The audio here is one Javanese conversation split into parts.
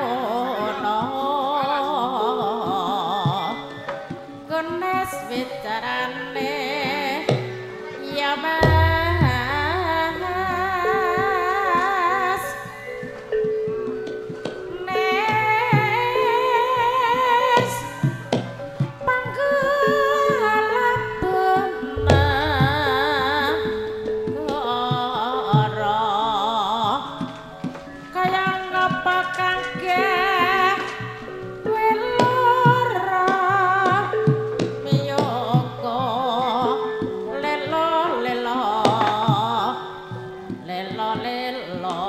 Pratarana kenes wicarane ya Mas Nes panggalapena kara kaya ngapa kangge welora miyoga lelo lelo lelo lelo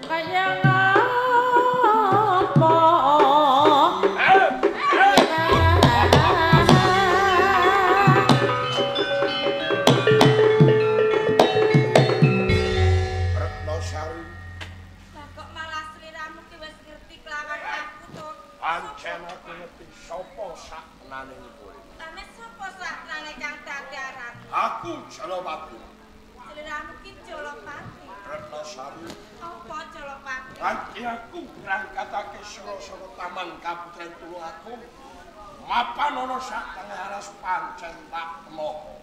kaya ngapa. Retnosari, Lah kok malah sliramu ki wis ngerti kelawan aku to? Pancen aku ngerti sapa saknane kowe. Lah mes sapa saknane kang dadi aranmu? Aku Jalapati. Sliramu ki Jalapati. Retnosari, Apa Jalapati? nganti aku ngrangkatake sira saka Taman Kaputren Tulungagung, mapan ana sak tengah aras pancen tak temoko.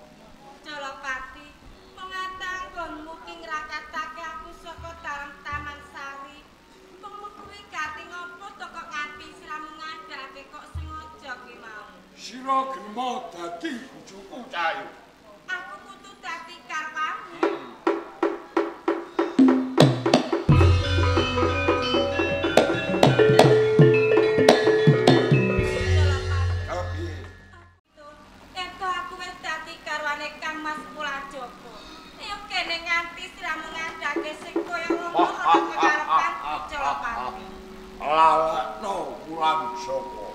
Jalapati, pengatanggonmu ki ngrakatake aku saka dalem Taman Sari. Wongmu kuwi gati ngopo to kok nganti sliramu ngandhake kok sengaja kuwi mau? Sira gema dadi bojoku, Cahayu. Aku kudu dadi karwamu. Jalapati. Kepiye? Ento aku wis dadi garwane Kang Mas Kulajoko. Ayo kene nganti sliramu ngandhake sing kaya ngono ana pengarepan Jalapati. Lalekno Wulan Joko.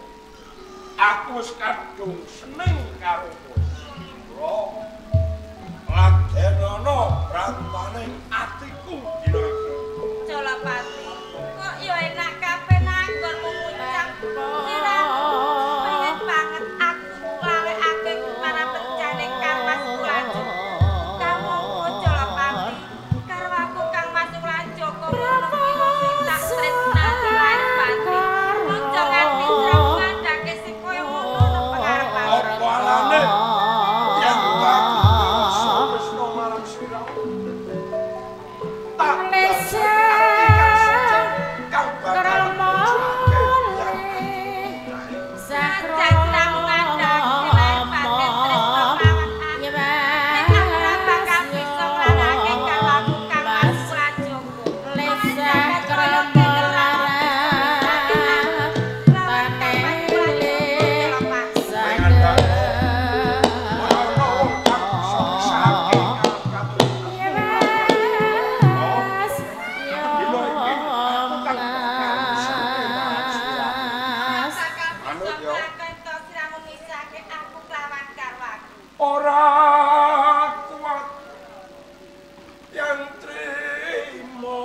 Aku wis kadung seneng karo kowe. Bro. Ladenono brantaning atiku dina iki. Jalapati, kok ya enak kabeh nanggonmu ngucap. Sliramu pengen banget aku lalekake para pencane Kang Mas Kulajoko. Kamu Jalapati, karo aku Kang Mas Kulajoko ngono ki wong sing tak tresnani lahir batin. Aja nganti sliramu ngandhake sing kaya ngono nang pengarepan. Apa alane yen aku tresna marang sliramu? Tak Lesa ati kang suci kang bakal mujudake yang Senajan sliramu ngandhake lahir batin tresna kelawan aku. Nek aku ora bakal bisa nglalekake karo aku Kang Mas Kulajoko. Lesa Kaya kene ora bisa misahke aku lawan Kang Mas Kulajoko Jalapati. Ora ana wong kang bisa misahake karo katresnan. Dina iki aku kang bakal misahke marang sliramu. Ora bakal bisa Manut ya. nglakoni to sliramu misahke aku kelawan garwaku. Ora kuat yang trimo.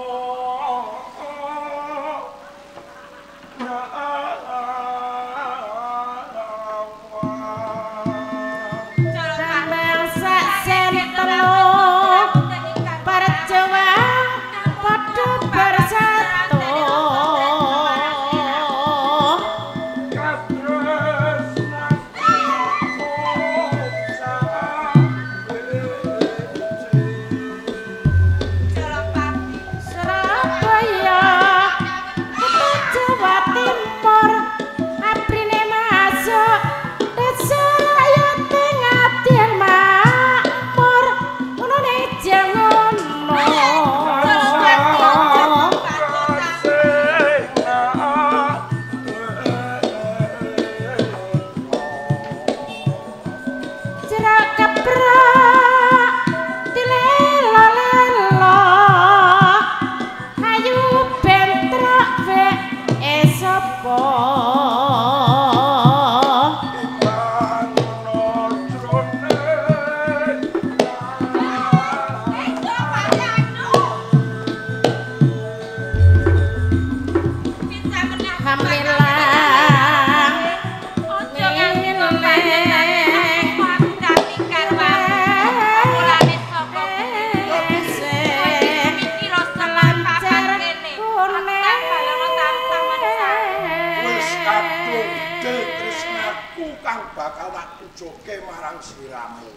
kang bakal tak tujuke marang sliramu.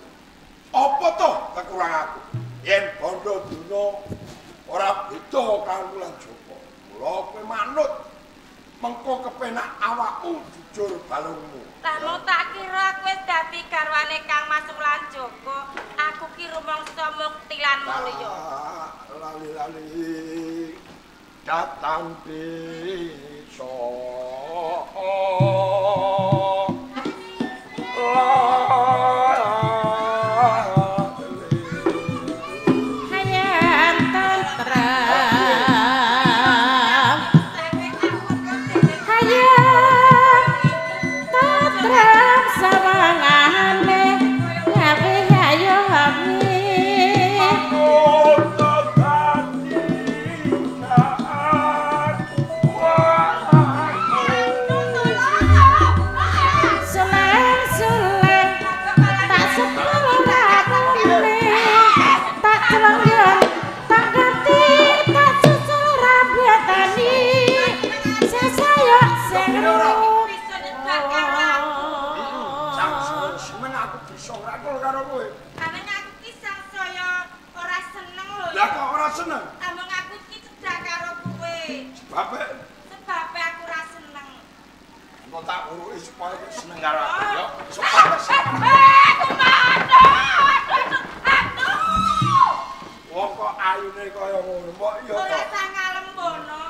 Apa to kekuranganku? Yen bondo duna ora beda karo Wulan Joko. Mula kowe manut mengko kepenak awakmu jujur balungmu. Lah mung tak kira kowe dadi garwane Kang Mas Wulan Joko, aku ki rumangsa mukti lan mulya. Lali-lali datang bisa. Hayam tentrem, hayam tentrem sawangane ngawe ayomi. Suleng-suleng tak sepuluh rapune, tak celenggen tak ganti tak cucul rambutani sesayok sing Bisa nyedak karo aku. Sang seneng aku bisa ngrangkul karo kowe. Aneng aku ki sangsaya ora seneng lho. Lah kok ora seneng? Amung aku ki cedhak karo kowe. Sebabe Sebabe aku ora seneng. engko tak uruki supaya kowe seneng karo aku ya. Supaya seneng. Aduh. Wong kok ayune kaya ngono, mbok iya Ora to. usah ngalembono.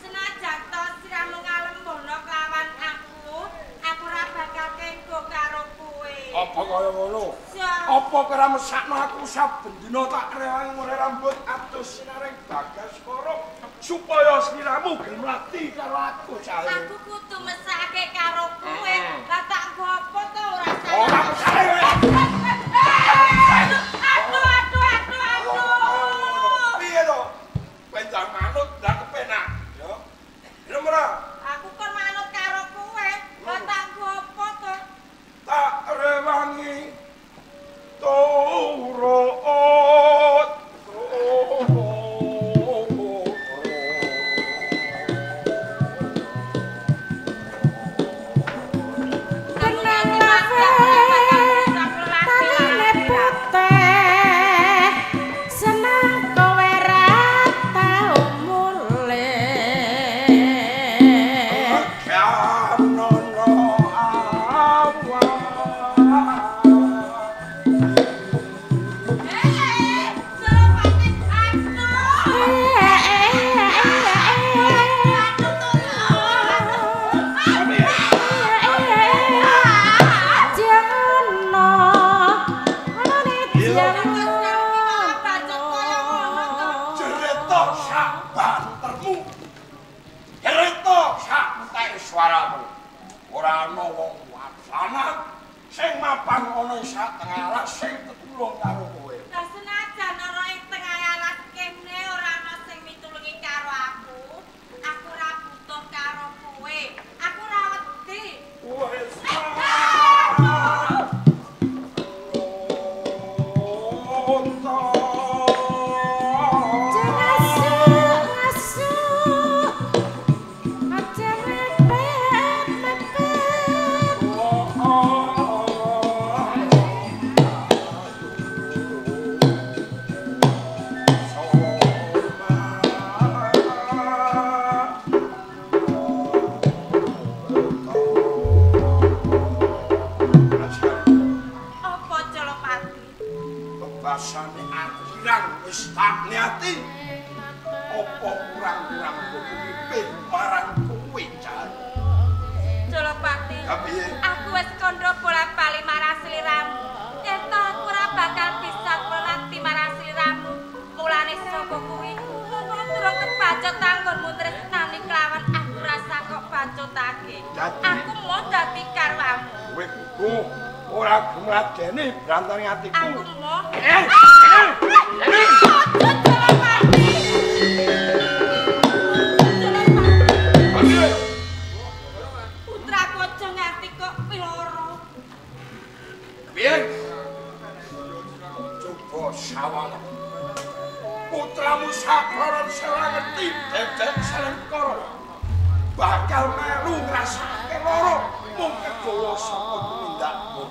Senajan to siramu ngalembono kelawan aku, aku ora bakal kengko karo kowe. Apa kaya ngono? Ya. Apa kowe ora mesakno aku saben dina tak rewangi ngore rambut atus sinaring Bagaskara supaya sliramu gelem lati karo aku jae. Aku kudu mesake karo kowe. Lah tak nggo apa to ora usah. Ora mesake kowe. Aduh, aduh, aduh, aduh. Piye to? Kowe ndang manut ndang kepenak, ya. Gelem ora? Aku kon manut karo kowe. Lah tak nggo apa to? Tak rewangi turut. Kenang lawe taline putih, seneng kowe ra tau mulih. Kanono awak. Eh, Jalapati, aduh. Aduh, tolong. Cerita sak bantermu. Cerita sak enteke suaramu. Ora ana wong wasana sing mapan ana ing satengah alas sing tetulung karo kowe. Lah senajan ana ing tengah alas kene ora ana sing mitulungi karo aku. Aku ora butuh karo kowe. Aku ora wedi. Wes. Apa Jalapati? Bebasane aku kirang wis tak niati. Apa kurang-kurang kuwi marang kowe jan. Jalapati. Piye? Aku wis kandha bola-bali marang sliramu. Yen to aku ora bakal bisa melati marang sliramu. Mulane saka kuwi mung durung kebacut anggonmu tresnani kelawan aku rasa kok bacotake. Aku mau dadi karwamu. Kowe kudu ora gumladeni brantane atiku. Aku mau. Eh, Aja Jalapati. Jalapati. Putraku aja nganti kok piloro. Piye? Coba sawang. Putramu sakloron ora ngerti bebek selengkara. Bakal melu ngrasake lara. Mung kegawa saka tumindakmu.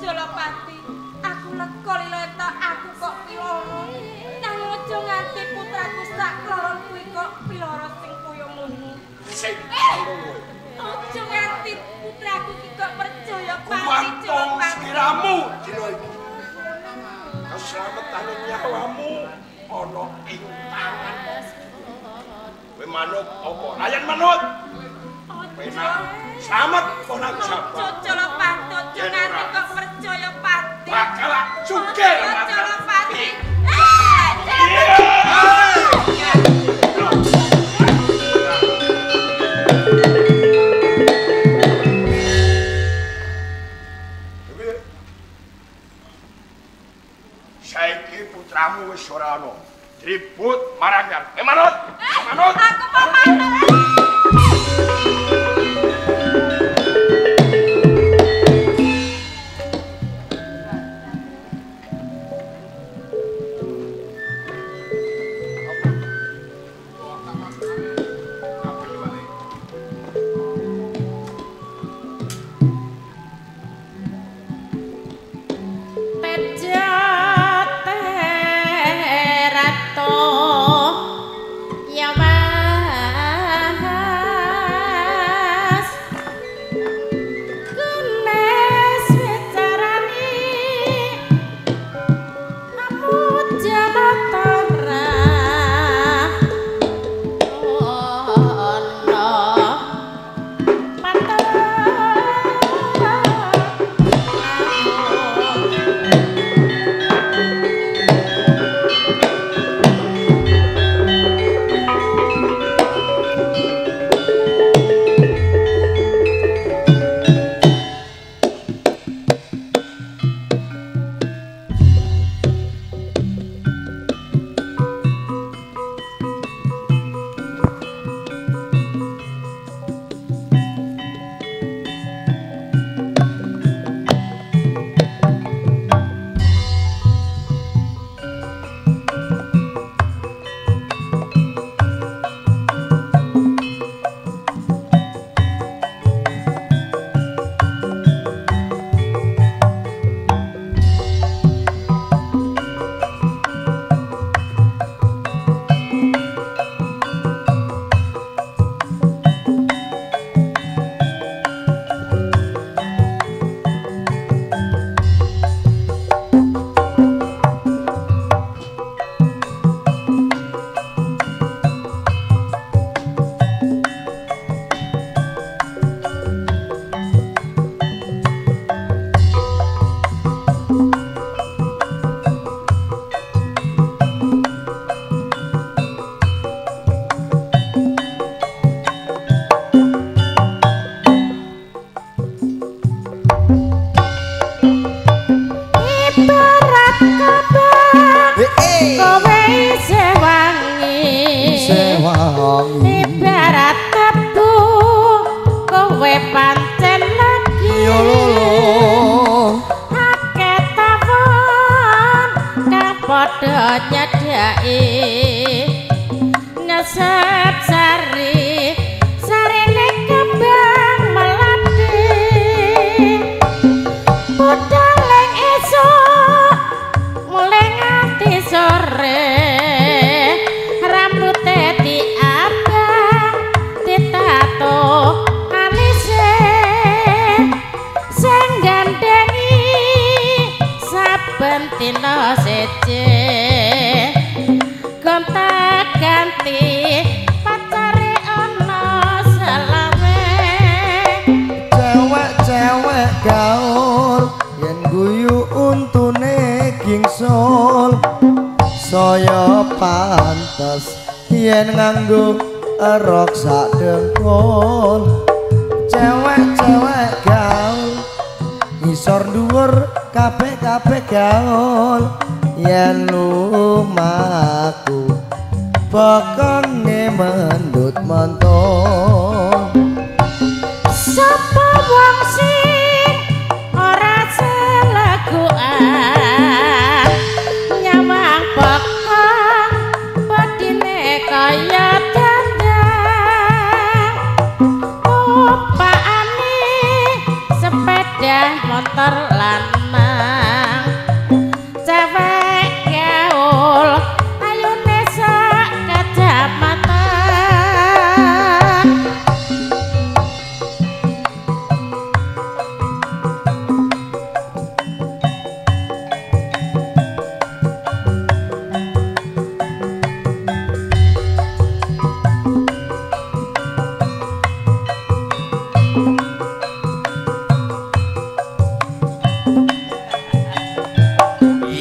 Jalapati, aku lega lila entok aku kok piloro. Nanging aja nganti putraku sak kloron kuwi kok piloro sing kaya ngono. Sing kowe. Aja nganti putraku ki kok percaya pati Jalapati. Sliramu dina iki. Keslametane nyawamu ana ing tangan. Kowe manut apa? Ayan manut. Penak. Slamet ora sabar. Jalapati, aja nganti kok percaya pati. Bakal sugih Jalapati. Saiki putramu wis ora ana. Tribut marang Hyang. Manut. Manut. Aku mau manut. Ibarat tebu kowe pancen lagi yo lolo akeh tawon kang padha nyedhaki nyesep sari sarine kembang melati budaleng esuk mulai nganti sore rambute diabang ditato alise sing gandhengi saben dina seje gonta-ganti pacare ana selawe. Cewek-cewek gaul yen guyu untune gingsul saya pantes yen nganggo rok sak dengkul. Cewek-cewek gaul ngisor dhuwur kabeh-kabeh gaul yen lumaku bokone mendut mentol. Sapa wong sing ora seleguan nyawang bokong bodine kaya dandang tumpakane Motor lanang cewek gaul ayune sak kecamatan.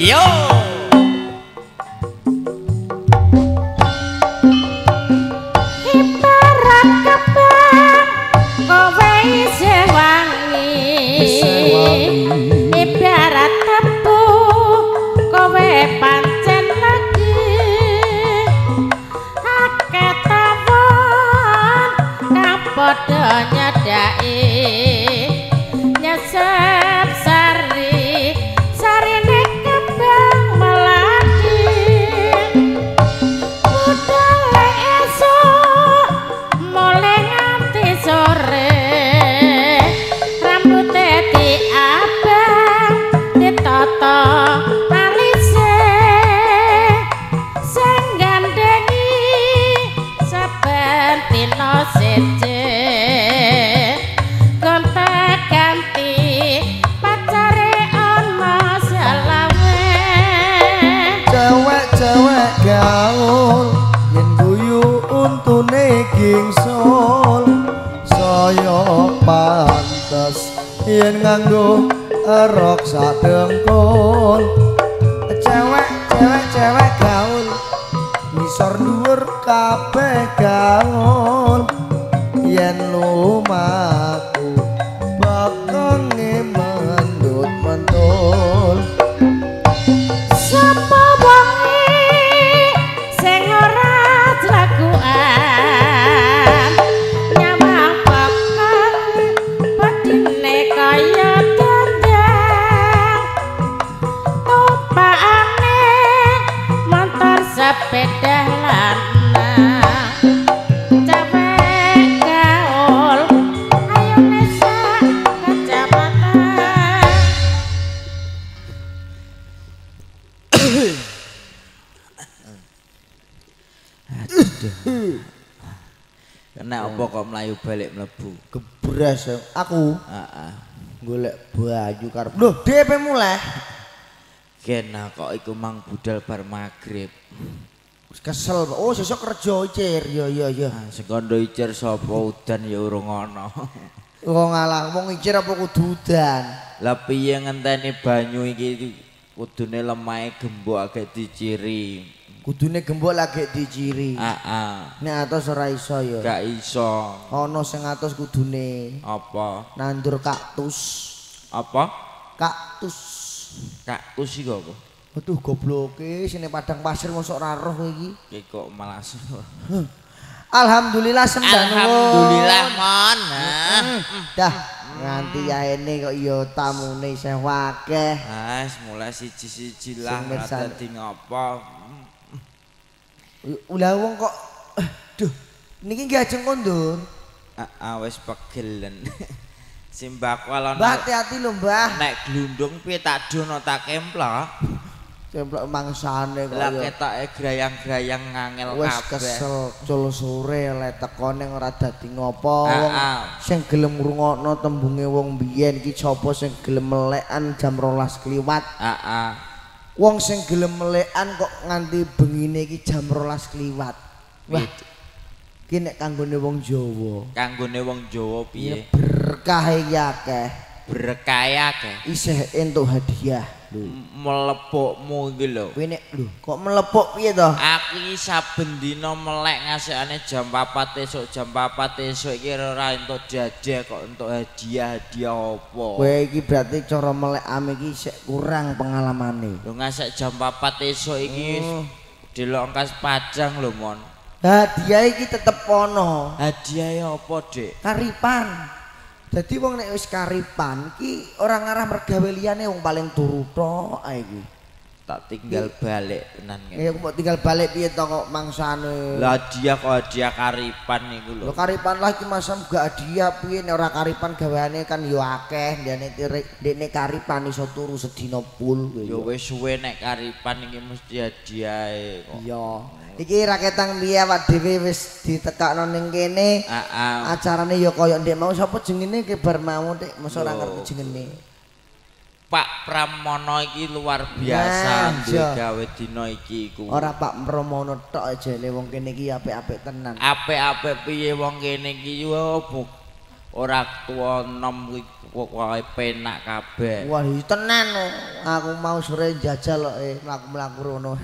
Yo. Ibarat kebang kowe isih wangi, ibarat tebu kowe pancen legi. Akeh tawon kang padha nyedhaki nyesep sari sarine kembang melati. Budale esuk mulai nganti sore, rambute diabang ditata alise, sing gandhengi saben dina siji gonta ganti pacare ana selawe. Cewek-cewek gaul yen guyu untune gingsul, saya pantes yen nganggo rok sadengkul. Cewek-cewek cewek gaul ngisor dhuwur kabeh gaul, yen lumaku bokonge mendut mentul. Sapa wonge sing ora jlagukan nyawang bokong pedine kaya dandang, tumpakane montor sepeda lanang. Cewek gaul ayune sak kecamatan. Kena apa kok mlayu balik mlebu? Gebres aku. Heeh. Golek baju karep. Loh, DP mulai. Kena kok iku mang budal bar magrib. Kesel. Oh, sesuk kerja icir. Ya ya ya. Sing kandha icir sapa udan ya urung ana. Wong alah, wong icir apa kudu udan? Lah piye ngenteni banyu iki kudune lemahe gembok agek diciri. Kudune gembok lagi diciri. Heeh. Nek atos ora iso ya. Gak iso. Ana sing atos kudune. Apa? Nandur kaktus. Apa? Kaktus. Kaktus iku apa? Aduh gobloke sine padang pasir mosok ora roh kowe iki. Iki kok malah. Alhamdulillah sembah nuwun. Alhamdulillah mon. Dah nganti yaene kok ya tamune isih akeh. Ah, mulai siji-siji lah ora dadi ngopo. Lah wong kok aduh niki nggih ajeng kondur. Heeh wis pegelen. Simbako alon. Mbah hati-hati lho, Mbah. Nek glundung piye tak dono tak kemplok. Kemplok mangsane kok. Lah ketoke grayang-grayang ngangel kabeh. Wis kesel cul sore le tekone ora dadi ngopo. Wong sing gelem ngrungokno tembunge wong biyen iki sapa sing gelem melekan jam 12 kliwat. Heeh. Wong sing gelem melekan kok nganti bengine iki jam 12 kliwat. Wah. Iki nek kanggone wong Jawa. Kanggone wong Jawa piye? Berkah iki akeh. Berkah akeh. Isih entuk hadiah. Lho, melepukmu iki lho. Kowe nek lho, kok melepuk piye to? Aku iki saben dina melek ngasekane jam 4 esuk, jam 4 esuk iki ora entuk jajah kok entuk hadiah-hadiah apa. Kowe iki berarti cara melekame iki sik kurang pengalamane. Lho ngasek jam 4 esuk iki delok engkas padang lho, Mon. Hadiah iki tetep ana. Hadiah apa, Dik? Karipan. Dadi wong nek wis karipan iki ora ngarah mergawe liyane, wong paling turu tok ae iki. Tak tinggal balik tenan ngene. Ya kok tinggal balik piye to kok mangsane. Lah hadiah kok hadiah karipan niku lho. Lho karipan lah iki masam gak hadiah piye nek ora karipan gaweane kan yo akeh, ndene ndene karipan iso turu sedina pul. Ya wis suwe nek karipan iki mesti hadiahe kok. Iya. Iki raketang piye awak dhewe wis ditekakno ning kene. Heeh. Acarane ya kaya ndek mau sapa jengene ki bar mau Dik, mosok ora ngerti jengene. Pak Pramono iki luar biasa duwe gawe dina iki iku. Ora Pak Pramono tok jane wong kene iki apik-apik tenan. Apik-apik piye wong kene iki yo ora tuwa enom kuwi pokoke penak kabeh. Wah tenan aku mau sore njajal kok mlaku-mlaku rono.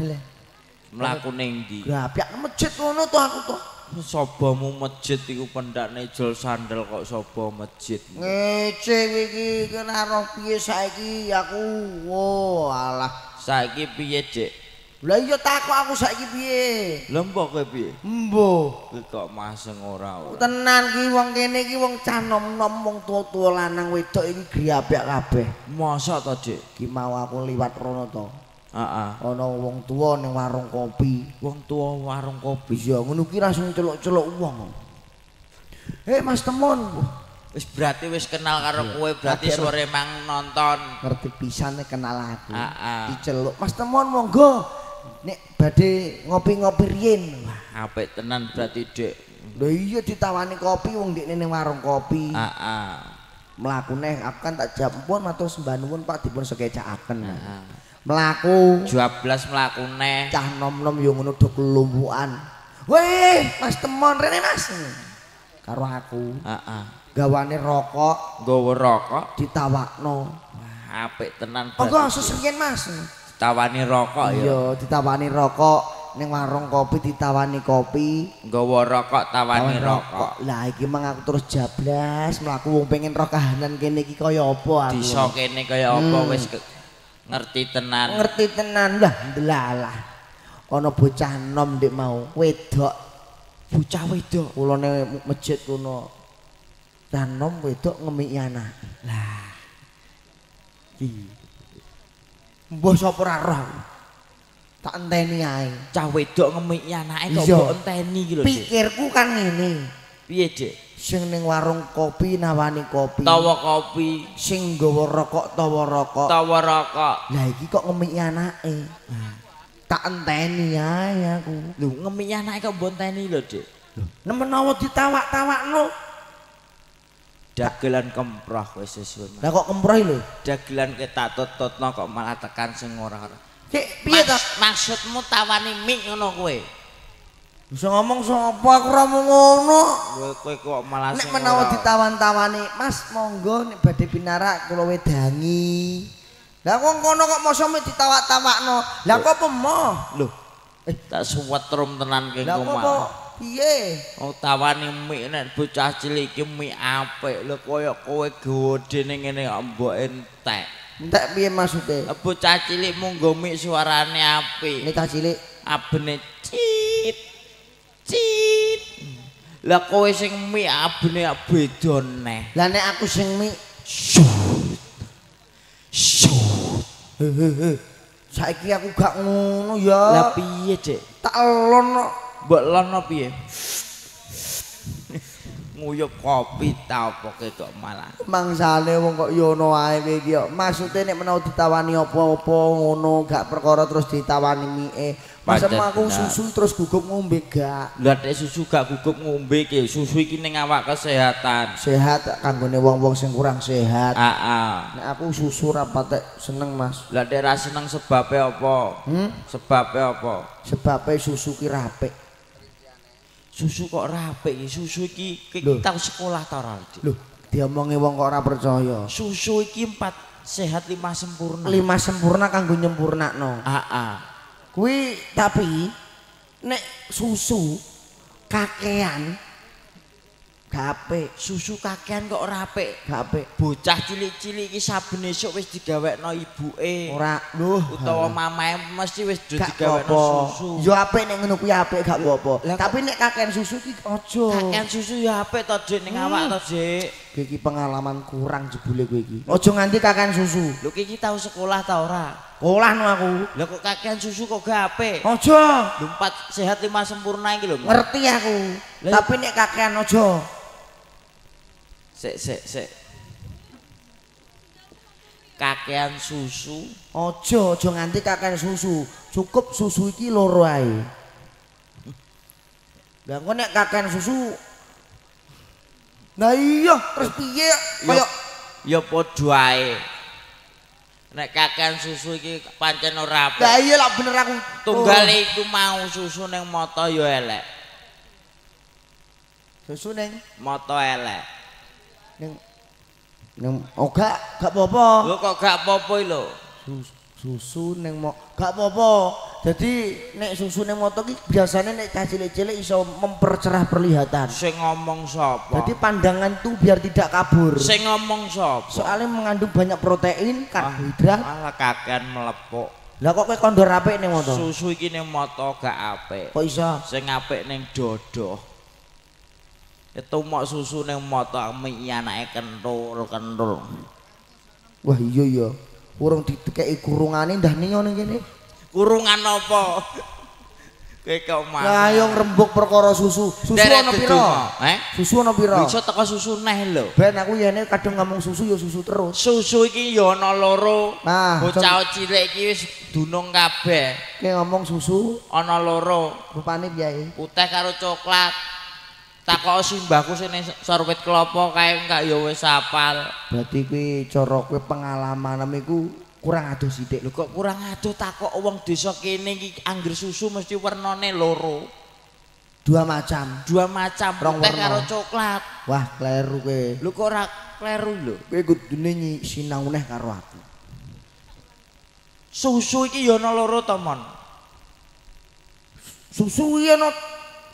Mlaku ning ndi? Grapyak masjid ngono to aku to. Sobomu masjid iku pendakne ijol sandal kok sobo masjid. Ngece iki kena roh piye saiki aku. Wo alah. Saiki piye, Dik? Lah iya takok aku saiki piye? Lha mbok kowe piye? Mbuh. Kowe kok maseng ora. Tenan ki wong kene iki wong cah nom-nom wong tuwa-tuwa lanang wedok iki griyapyak kabeh. Mosok to, Dik? Ki mau aku liwat rono to. Heeh. Ana wong tuwa ning warung kopi. Wong tuwa warung kopi. Iya, ngono ki langsung celuk-celuk wong. Mas Temon. Wis berarti wis kenal karo kowe, berarti sore mang nonton. Ngerti pisan kenal aku. Heeh. Diceluk, "Mas Temon monggo. Nek badhe ngopi-ngopi riyin." Wah, apik tenan berarti, Dik. Lho iya ditawani kopi wong ndekne ning warung kopi. Heeh. Mlakune aku kan tak jawab, "Pun matur sembah nuwun Pak dipun sekecakaken." Heeh. Mlaku 12 mlakune cah nom-nom yo ngono do kelumpukan. Weh, Mas Temon rene Mas. Karo aku. Heeh. Gawane rokok, nggawa rokok ditawakno. Wah, apik tenan. Monggo susu riyen Mas. Ditawani rokok ya. Iya, ditawani rokok ning warung kopi ditawani kopi. Nggawa rokok tawani rokok. Lah iki mang aku terus jablas mlaku wong pengen roh kahanan kene iki kaya apa aku. Desa kene kaya apa wis ngerti tenan. Ngerti tenan lah ndelalah. Ana bocah nom ndek mau, wedok. Bocah wedok kulone masjid kono. Cah nom wedok ngemiki anak. Lah. Iki. Mbah sapa ora roh. Tak enteni ae. Cah wedok ngemiki anake kok mbok enteni iki lho. Pikirku kan ngene. Piye, Dik? Sing ning warung kopi nawani kopi. Tawa kopi. Sing nggawa rokok tawa rokok. Tawa rokok. Lah iki kok ngemiki anake. Tak enteni ae aku. Lho ngemiki anake kok mbok enteni lho, Dik. Lho, menawa ditawak-tawakno. Dagelan kemproh wis sesuai. Lah kok kemproh lho? Dagelan ke tak tut-tutno kok malah tekan sing ora-ora. Dik, piye to? Maksudmu tawani mik ngono kowe? Bisa ngomong sapa aku ora ngono. Kowe kok malah nek menawa ditawan-tawani, "Mas, monggo nek badhe pinarak kula wedangi." Lah wong kono kok mosok mek ditawak-tawakno. Lah kok apa moh? Lho, tak suwetrum tenan ki Lah kok piye? Oh tawani mik nek bocah cilik iki mik apik. Lho kaya kowe gedhe ning ngene kok mbok entek. Entek piye maksude? Bocah cilik munggo mik suarane apik. Nek cah cilik abene cit. Cit. Lah kowe sing mik abene beda neh. Lah nek aku sing mik shoot. Shoot. Hehehe. Saiki aku gak ngono ya. Lah piye, Dik? Tak elon kok. Mbok elono piye? Nguyup kopi ta apa kok malah. Mangsane wong kok yo ono ae kowe iki kok. Maksude nek menawa ditawani apa-apa ngono gak perkara terus ditawani mike. Masa aku susu terus gugup ngombe gak? Lah nek susu gak gugup ngombe ki, susu iki ning awak kesehatan. Sehat kanggone wong-wong sing kurang sehat. Heeh. Nek aku susu ra patek seneng, Mas. Lah nek ra seneng sebabe apa? Sebabe apa? Sebabe susu ki rapik. Susu kok rapik iki? Susu iki tau sekolah ta ora? Lho, diomongi wong kok ora percaya. Susu iki 4 sehat 5 sempurna. 5 sempurna kanggo nyempurnakno. Heeh. Kuwi tapi nek susu kakean Gak apik. Susu kakean kok ora apik. Gak apik. Bocah cilik-cilik iki saben esuk wis digawekno ibuke. Ora, lho, utawa mamae mesti wis digawekno susu. Ya apik nek ngono kuwi apik gak apa-apa. Tapi nek kakean susu iki aja. Kakean susu ya apik to, Dik, ning awak to, Dik. Kowe iki pengalaman kurang jebule kowe iki. Aja nganti kakean susu. Lho iki tau sekolah ta ora? Sekolah no aku. Lha kok kakean susu kok gak apik? Aja. Lho 4 sehat 5 sempurna iki lho. Ngerti aku. Tapi nek kakean aja. Sik sik sik. Kakean susu aja, aja nganti kakean susu. Cukup susu iki loro ae. Lah engko nek kakean susu nah iya terus piye kaya ya padha ae. Nek kakean susu iki pancen ora apik. Lah iya lah bener aku. Tunggale iku mau susu ning mata ya elek. Susu ning mata elek. Ning ning oh gak apa-apa. Lho kok gak apa-apa lho. Susu ning gak apa-apa. Dadi nek susu ning mata iki biasane nek cah cilik-cilik iso mempercerah perlihatan. Sing ngomong sapa? Dadi pandangan tuh biar tidak kabur. Sing ngomong sapa? Soalnya mengandung banyak protein, karbohidrat. Malah kakean melepuk. Lah kok kowe kandha apik ning mata? Susu iki ning mata gak apik. Kok iso? Sing apik ning dodo. Tumok susu ning mata mi anake kentul-kentul. Wah iya ya. Urung dikeki kurungane ndah niyo ning kene. Kurungan apa? Kowe kok mah. Lah ayo ngrembug perkara susu. Susu ana pira? Susu ana pira? Iso teko susu neh lho. Ben aku yene kadung ngomong susu ya susu terus. Susu iki ya ana loro. Nah, bocah cilik iki wis dunung kabeh. Ki ngomong susu ana loro. Rupane piye? Putih karo coklat. Takok simbahku sing ning sorwit klopo kae enggak ya wis hafal. Berarti kuwi cara kowe pengalaman iku kurang adoh sithik. Lho kok kurang adoh takok wong desa kene iki angger susu mesti wernane loro. Dua macam. Dua macam, putih karo coklat. Wah, kleru kowe. Lho kok ora kleru lho. Kowe kudune sinau neh karo aku. Susu iki ya ana loro to, Mon. Susu iki ana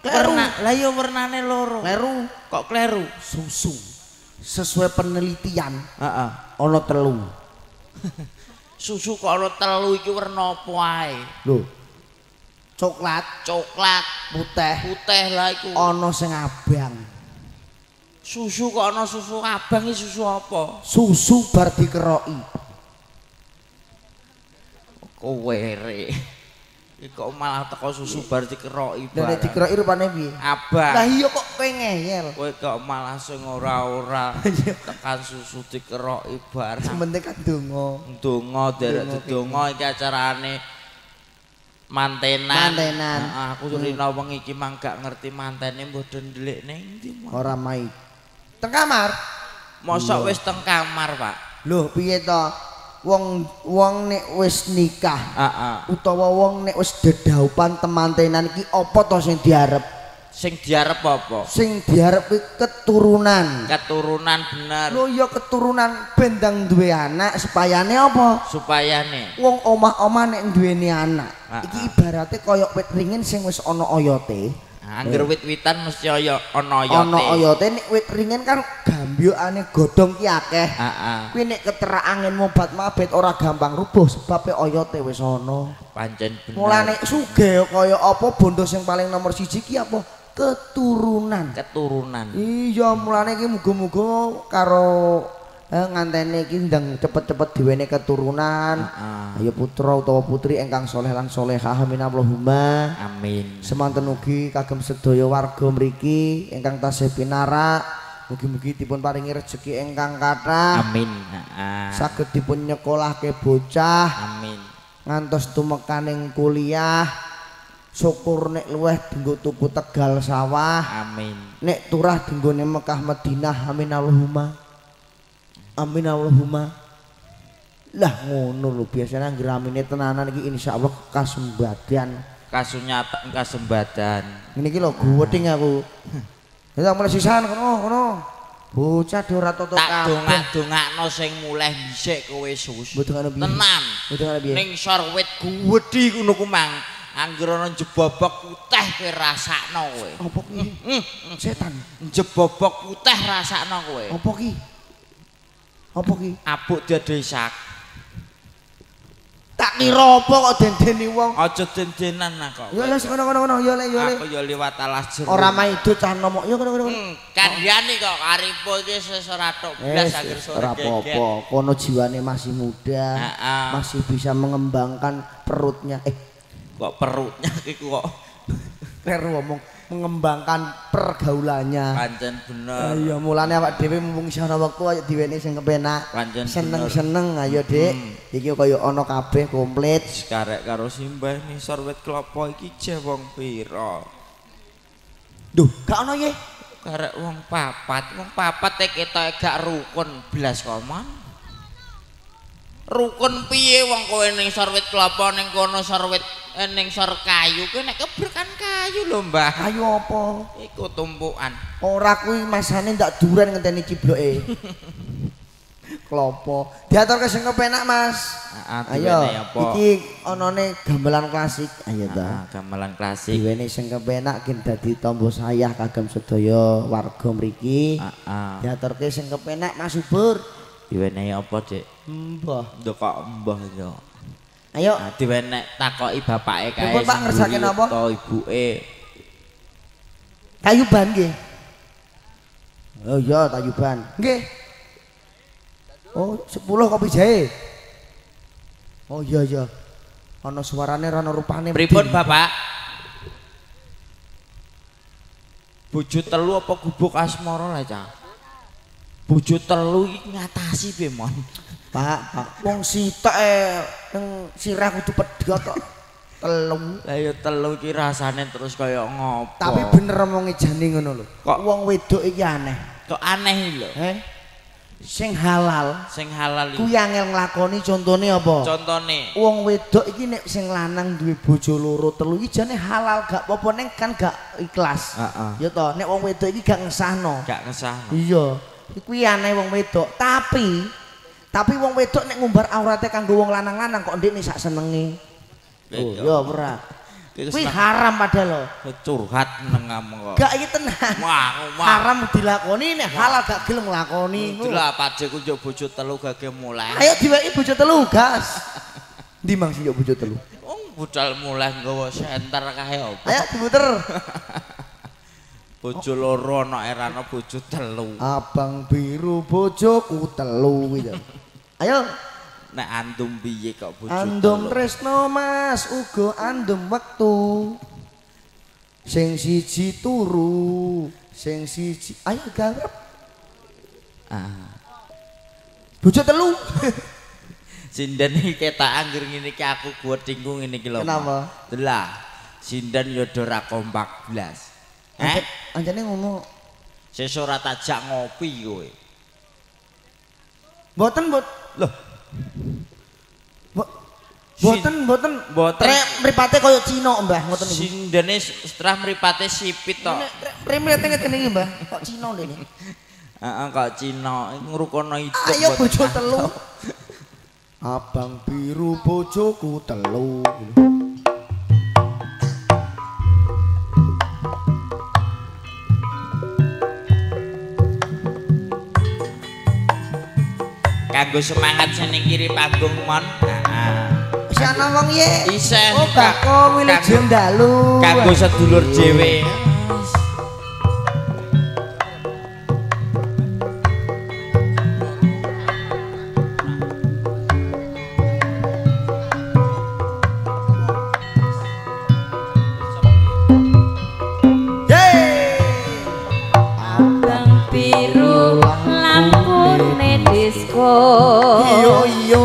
kleru. Lah ya wernane loro. Kleru. Kok kleru? Susu sesuai penelitian, heeh, ana telu. Susu kok ana telu iki werna apa ae? Lho. Coklat, coklat, putih, putih lah iku. Ana sing abang. Susu kok ana susu abang iki susu apa? Susu bar dikeroki. Kowe rek. Kok malah teko susu bar dikeroki barang. Lah nek dikeroki rupane piye? Abang. Lah iya kok kowe ngeyel. Kowe kok malah sing ora-ora tekan susu dikeroki barang. Sing penting kan donga. Donga derek didonga iki acarane mantenan. Mantenan. Heeh, aku rina wengi iki mang gak ngerti mantene mbuh ndelik ning ndi. Ora mai. Teng kamar. Mosok wis teng kamar, Pak. Lho piye to? Wong wong nek wis nikah, heeh, utawa wong nek wis dedhaupan temantenan iki apa to sing diarep? Sing diarep apa? Sing diarep kuwi keturunan. Keturunan bener. Lho ya keturunan ben ndang duwe anak supayane apa? Supayane wong omah-omah nek duweni anak, iki ibarate kaya wit ringin sing wis ana oyote. Angger wit-witan mesti ana oyote. Ana oyote nek wit ringin kan gambyokane godhong ki akeh. Heeh. Kuwi nek keterak angin mobat-mabit ora gampang rubuh sebab oyote wis ana. Pancen bener. Mulane sugih kaya apa bondo sing paling nomor 1 ki apa? Keturunan. Keturunan. Iya, mulane iki muga-muga karo ngantene iki ndang cepet-cepet diwene keturunan. Ayo putra utawa putri ingkang soleh lan solehah, amin Allahumma. Amin. Semanten ugi kagem sedaya warga mriki ingkang tasih pinarak, mugi-mugi dipun paringi rejeki ingkang kathah. Amin. Saged dipun nyekolahke bocah. Amin. Ngantos tumekaning kuliah. Syukur nek luweh dinggo tuku tegal sawah. Amin. Nek turah dinggone Mekah Madinah, amin Allahumma. Amin Allahumma. Lah ngono lho biasane anggere amine tenanan iki insyaallah kasembadan. Kasunyatan kasembadan. Ngene iki lho guweding aku. Ya mulai sisan kono kono. Bocah do ora toto kabeh. Tak dongak-dongakno sing mulih dhisik kowe sus. Tenan. Mboten piye. Ning sor wit guwedhi ngono ku mang. Angger ana jebobok putih kowe rasakno kowe. Apa ki? Setan. Jebobok putih rasakno kowe. Apa ki? Apa ki? Abuk diadesak. Tak kira apa kok dendeni wong. Aja dendenan lah kok. Ya wis ngono-ngono ya le ya le. Aku ya liwat alas jero. Ora maido cah nomok ya ngono-ngono. Kandhane kok Aripo iki wis ora tok blas anggere sore. Ora apa-apa, kono jiwane masih muda, masih bisa mengembangkan perutnya. Kok perutnya iku kok kleru ngomong mengembangkan pergaulannya. Pancen bener. Iya, mulane awak dhewe mumpung isih ana wektu ayo diweni sing kepenak. Seneng-seneng ayo, Dik. Iki kaya ana kabeh komplit. Karek karo simbah ngisor wit klopo iki jeh wong pira? Duh, gak ana ye. Karek wong papat, wong papat e ketoke gak rukun blas komon. Rukun piye wong kowe ning sor wit klopo ning kono sor wit ning sor kayu kowe nek keberkan kayu lho Mbah. Kayu apa? Iku tumpukan. Ora kuwi masane ndak duren ngenteni cibloke. Klopo. Diaturke sing kepenak, Mas. Heeh, ayo. Iki onone gamelan klasik. Ayo ta. Gamelan klasik. Diweni sing kepenak gen dadi tombo sayah kagem sedaya warga mriki. Heeh. Diaturke sing kepenak Mas Subur. Diwenehi apa, Dik? Mbah. Nduk kok mbah yo. Ayo. Nah, diwenek takoki bapake kae. Pripun Pak ngersake napa? To ibuke. Tayuban nggih. Oh iya tayuban. Nggih. Oh, 10 kopi jahe. Oh iya iya. Ana suarane ora ana rupane. Pripun Bapak? Bojo telu apa gubuk asmara lah, Cah? Bojo telu iki ngatasi piye, Mon? Pak, Pak, wong sitok nang sirah kudu pedhot kok. Telu. Lah ya telu iki rasane terus kaya ngopo. Tapi bener omonge jane ngono lho. Kok wong wedok iki aneh. Kok aneh iki lho? Heh. Sing halal, sing halal iki kuwi angel nglakoni contone apa? Contone. Wong wedok iki nek sing lanang duwe bojo loro telu iki jane halal gak apa-apa ning kan gak ikhlas. Heeh. Ya toh, nek wong wedok iki gak ngesahno. Gak ngesahno. Iya. Kuwi aneh wong wedok, tapi wong wedok nek ngumbar aurate kanggo wong lanang-lanang kok ndekne sak senenge. Oh, ya ora. Kuwi haram padahal lho. Curhat nang kok. Gak iki tenan. Haram dilakoni nek halal gak gelem nglakoni. Delok pajeku njuk bojo telu gage mulih. Ayo diweki bojo telu, gas. Ndi mang sing njuk bojo telu? Wong budal mulih nggawa senter kae apa? Ayo diputer. Bojo loro ana erana bojo telu. Abang biru bojoku telu kuwi. Ayo. Nek andum piye kok bojo telu? Andum tresno Mas, uga andum wektu. Sing siji turu, sing siji ayo garap. Ah. Bojo telu. Sinden iki ketok angger ngene iki aku gwethingku ngene iki lho. Kenapa? Lah, sinden yo ora kompak blas. Anjane ngono. Sesuk ora tak jak ngopi kowe. Mboten, Mbok. Loh. Mboten, mboten. Mboten. Trek mripate koyo Cina, Mbah, ngoten niku. Sindene setelah mripate sipit tok. Mripate ngeten iki, Mbah. Kok Cina ndene. Heeh, kok Cina ngrukono hidup. Ayo bojo telu. Abang biru bojoku telu. Kanggo semangat sing ning kiri panggung mon. Heeh. Wis ana wong ye. Isih. Oh, Bakung wilujeng dalu. Kanggo sedulur dhewe. Abang biru lampune disco. Iya iya.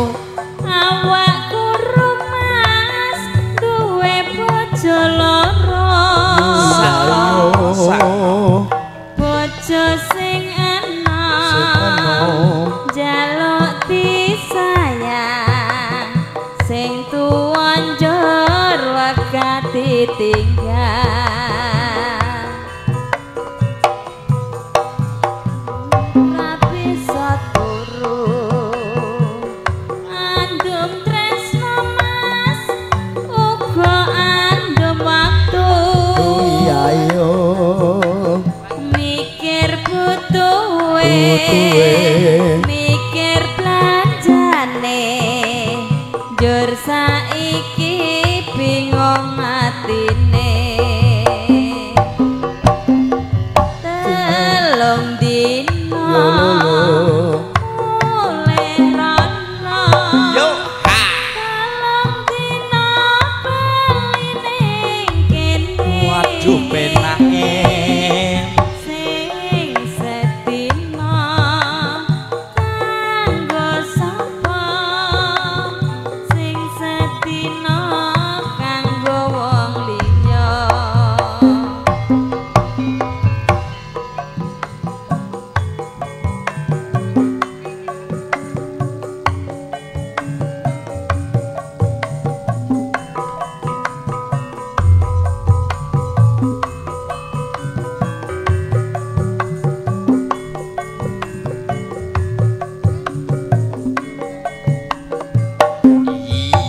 Awakku rumas duwe bojo loro. Bojo sing enom njaluk disayang, sing tuwa njur wegah ditinggal. Ra bisa turu andum tresno Mas uga andum Butuhe mikir belanjane njur saiki bingung atine telung dina oleh rono yo ha telung dina bali ning kene waduh penake sing sedina kanggo sapa sing sedina kanggo wong liya.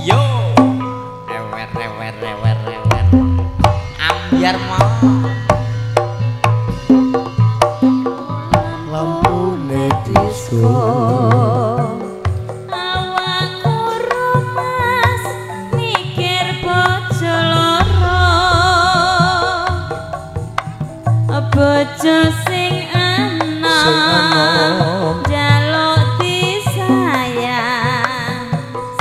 Yo ewer ewer ewer ewer ambyar mau lampune disko Awakku rumas mikir bojo loro bojo sing Sing enom enom. njaluk disayang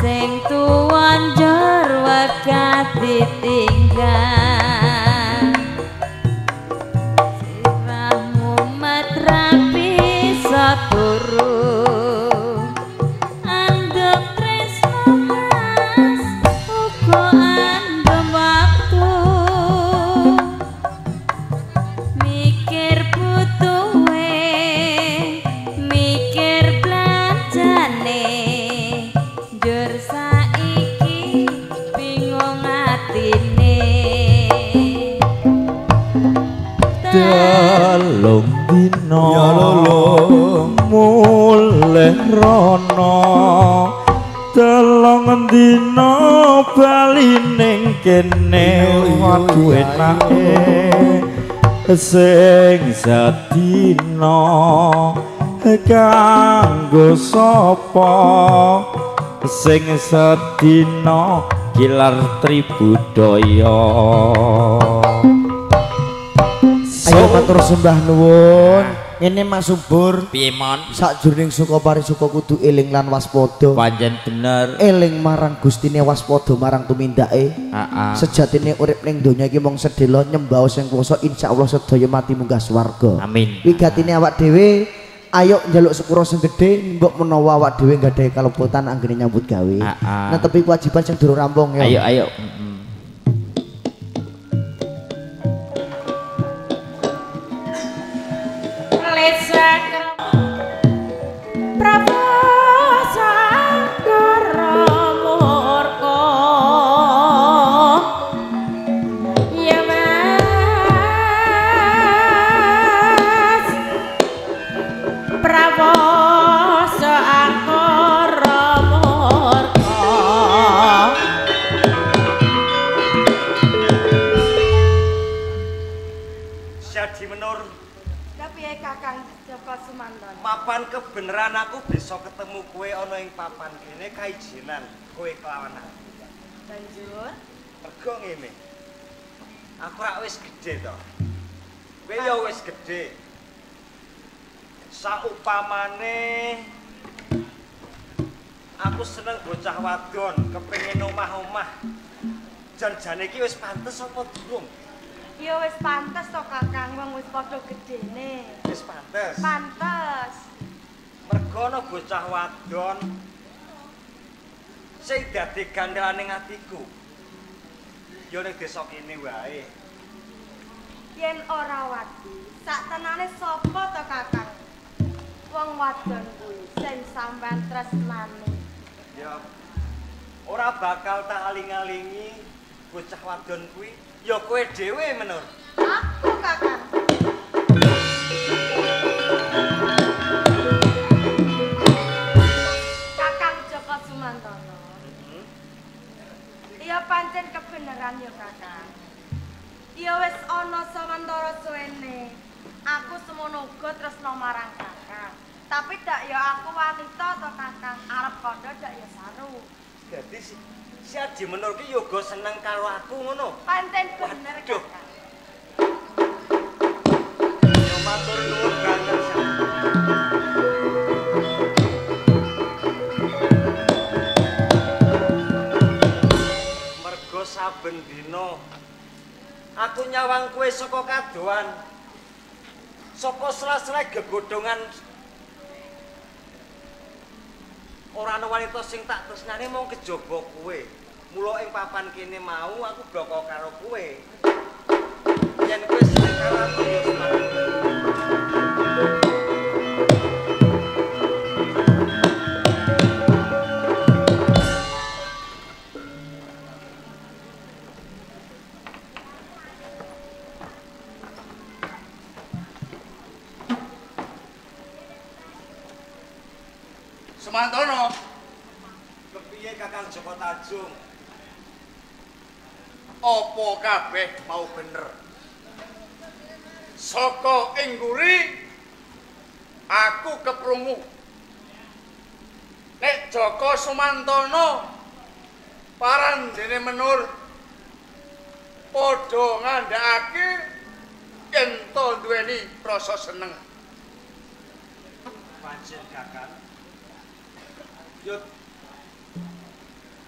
sing tuwa njur wegah ditinggal sirahmu rapi turu andep tresno mas uga andem waktu mikir butuhe mikir belanjane njur saiki bingung atine telung dina Ya lolo. mulih rono telung dina bali ning kene waduh enake sing sedina kanggo sapa sing sedina gilar tribudaya. Ayo matur sembah nuwun. Ngene Mas Subur, Piye mon? Sakjroning suka parisuka kudu eling lan waspada. Pancen bener. Eling marang Gustine, waspada marang tumindake. Heeh. Sejatine urip ning donya iki mung sedhela nyembah sing kuwasa, insyaallah sedaya mati munggah swarga. Amin. Wigatine awak dhewe ayo njaluk sepuro sing gedhe, mbok menawa awak dhewe nggadahi kalepotan anggene nyambut gawe. Heeh. Netepi kewajiban sing durung rampung ya. Ayo ayo. Prabu Sangkara murka ya Mas Prabu Sangkara murka. Syadi Menur. Piye Kakang Joko Sumantono? Mapan kebenaran aku bisa ketemu kowe ana ing papan kene kaijinan kowe kelawan aku. Banjur Mergo ngene. Aku rak wis gedhe to. Kowe ya wis gedhe. Saupamane aku seneng bocah wadon, kepengin omah-omah. Jan-jane iki wis pantes apa durung? Ya wis pantes to Kakang, wong wis padha gedene. Wis pantes. Pantes. Mergo ana bocah wadon sing dadi gandhelane atiku. Ya ning desa kene wae. Yen ora wadi, sak tenane sapa to Kakang? Wong wadon kuwi sing sampean tresnani. Ya ora bakal tak aling-alingi bocah wadon kuwi. Ya kowe dhewe Menur. Aku Kakang. Kakang Joko Sumantono. Ya pancen kebenaran ya Kakang. Ya wis ana sawantara suwene. Aku semono uga tresna marang Kakang. Tapi dak ya aku wanita to Kakang, arep kandha dak ya saru. Dadi si Aji Menur ki ya uga seneng karo aku ngono. Pancen bener Kakang. Ya matur nuwun banget. Mergo saben dina aku nyawang kowe saka kadohan. Saka sela-sela gegodhongan ora ana wanita sing tak tresnani mung kejaba kowe. Mula ing papan kene mau aku bloko karo kowe. Yen kowe seneng karo aku ya semangat. Sumantono, kepiye Kakang Joko Tajung? Apa kabeh mau bener? Saka ing nguri aku keprungu. Nek Joko Sumantono parandene Menur padha ngandhakake yen to duweni rasa seneng. Pancen Kakang. Yo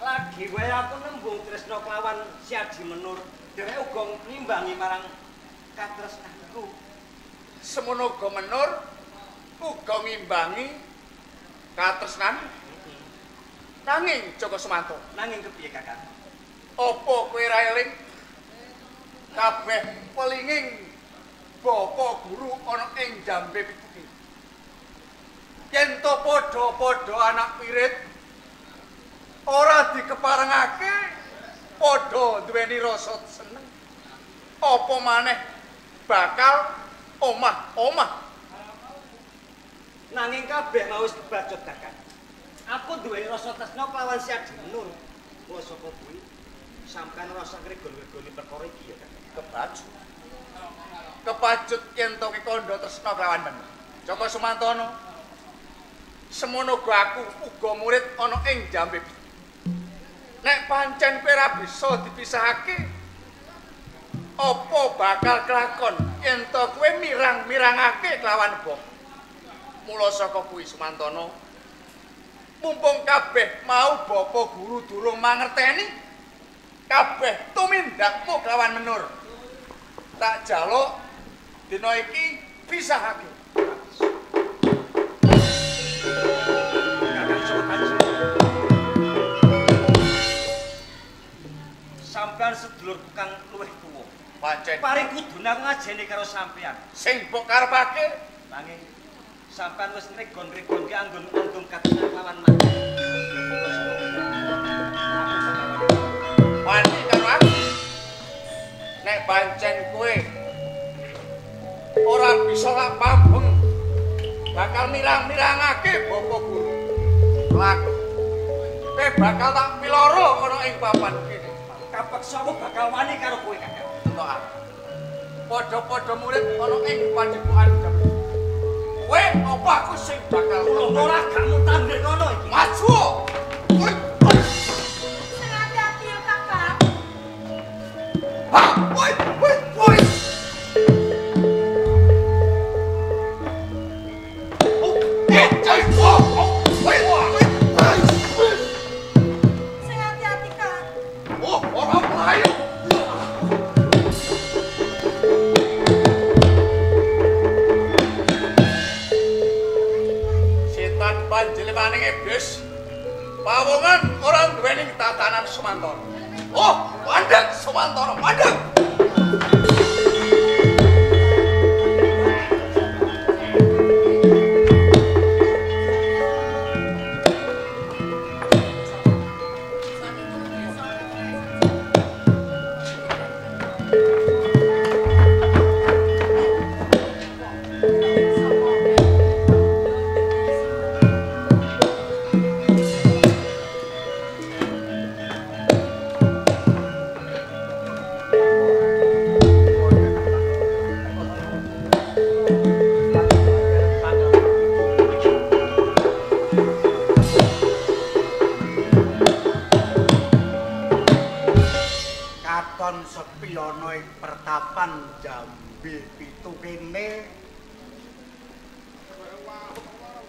lagi wae aku nembung tresna kelawan si Aji Menur, dheweke uga nimbangi marang katresnanku. Semono uga Menur uga ngimbangi katresnan. Nanging Joko Sumanto, nanging kepiye Kakang? Apa kowe ra eling kabeh pelinging bapa guru ana ing jambe pituki? Yen to padha-padha anak wirid ora dikeparengake padha duweni rasa seneng. Apa maneh bakal omah-omah. Nanging kabeh mau wis kebacut Kakang. Aku duweni rasa tresna kelawan si Aji Menur. Mula saka kuwi sampeyan ora usah ngregon-regoni perkara iki ya Kakang. Kebacut. Kebacut yen to ki kandha tresna kelawan Menur. Joko Sumantono, semono uga aku uga murid ana ing jambe. Nek pancen kowe ora bisa dipisahake, apa bakal kelakon yen to kowe mirang-mirangake kelawan bapa? Mula saka kuwi Sumantono, mumpung kabeh mau bapa guru durung mangerteni, kabeh tumindakmu kelawan Menur. Tak jaluk dina iki pisahake. Sampeyan sedulurku kang luwih tuwa. Pancen. Paring kudune aku ngajeni karo sampeyan. Sing mbok karepake nanging sampeyan wis ngregon-regonke anggon-anggon katresnan lawan mati. Wani karo aku. Nek pancen kowe ora bisa lak pambeng bakal mirang-mirangake bapa guru. Laku. Kowe bakal tak piloro ana ing papan kene. Kapeksa aku bakal wani karo kowe Kakang. Tentokan. Padha-padha murid ana ing padepokan Jambe. Kowe apa aku sing bakal ora gak mutandhe ngono iki. Maju. Sing ati-ati yo Kakang. Ha, woi, woi, woi. Sing ati-ati Kang. Oh, ora mlayu. Setan panjelimaning iblis pawongan ora duweni tatanan Sumantono. Oh, mandeg Sumantono, mandeg.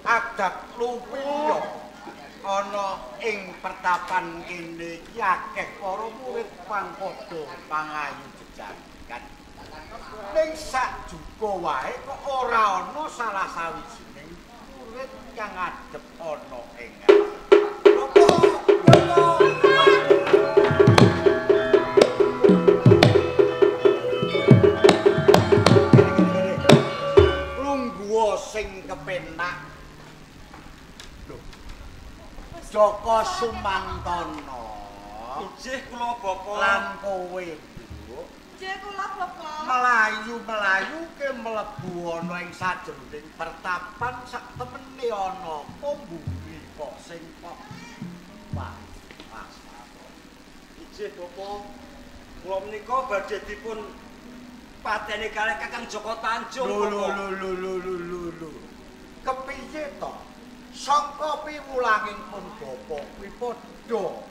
Adat lupiya ana ing pertapan kene iki akeh para murid pang padha pangayu jejagan. Ning sak juka wae kok ora ana salah sawijining murid kang ngadhep ana ing lungguha sing kepenak. Joko Sumantono. Inggih kula Bapak. Lan kowe, Nduk. Inggih kula Bapak. Melayu-melayu ke mlebu ana ing sajroning pertapan sak temene ana apa mburi kok sing kok wah. Inggih Bapak. Kula menika badhe dipun pateni kalih Kakang Joko Tanjung. Lho lho lho lho lho lho. Kepiye to? Sangka piwulanging pun bapa kuwi padha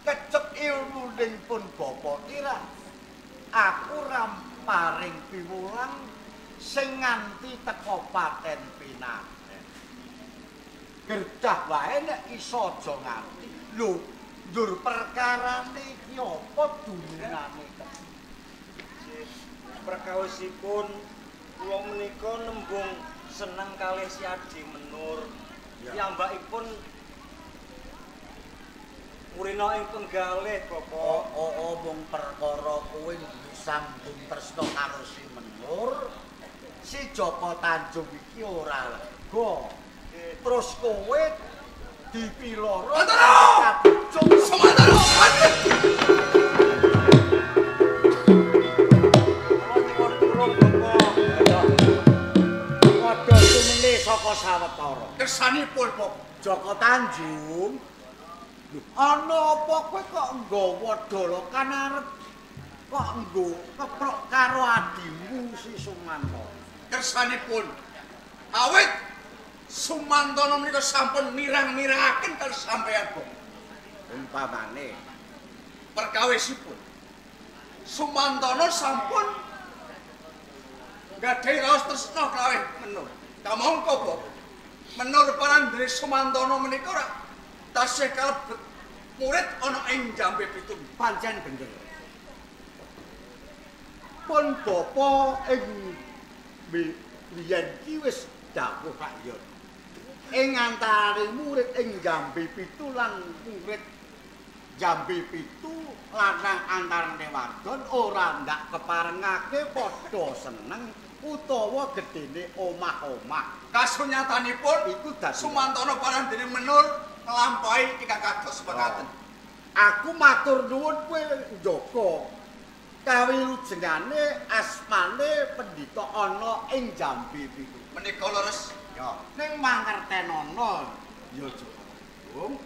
kecep ilmuning pun bapa kira aku ramparing piwulang sing nganti teka paten pinaten. Gerdah wae nek iso aja nganti. Lho, ndur perkarane iki apa dununane? Perkawisipun kula menika nembung seneng kalih si Adi Menur. Piyambakipun murina ing penggalih, Bapak. Oh, mung perkara kowe sambung tresna karo si Menur. Si Joko Tanjung iki ora lega. Terus kowe dipiloro kabujuk Sumantara. Saka sawetara. Kersanipun Bapak Joko Tanjung, ana apa kowe kok nggawa dolokan arep kok nggo keprok karo adimu si Sumantara? Kersanipun awit Sumantara menika sampun mirang-mirangaken karo sampeyan Bapak. Umpamane perkawisipun Sumantara sampun gadhahi raos tresna kalih Menur. Kamangka Bapak, Menur parandene Sumantara menika ora tasih kalebet murid ana ing Jambe Pitu. Pancen bener. Pun bapa ing biyen ki wis dawuh Pak Yon. Ing antaraning murid ing Jambe Pitu lan murid Jambe Pitu lanang antarane wadon ora ndak keparengake padha seneng utawa gedene omah-omah. Kasunyatanipun iku dadi Sumantara parandene Menur nglampahi ingkang kados mekaten. Aku matur nuwun kowe njaga kawilujengane asmane pendhita ana ing Jambe Pitu. Menika leres. Ya, ning mangertenono ya Joko.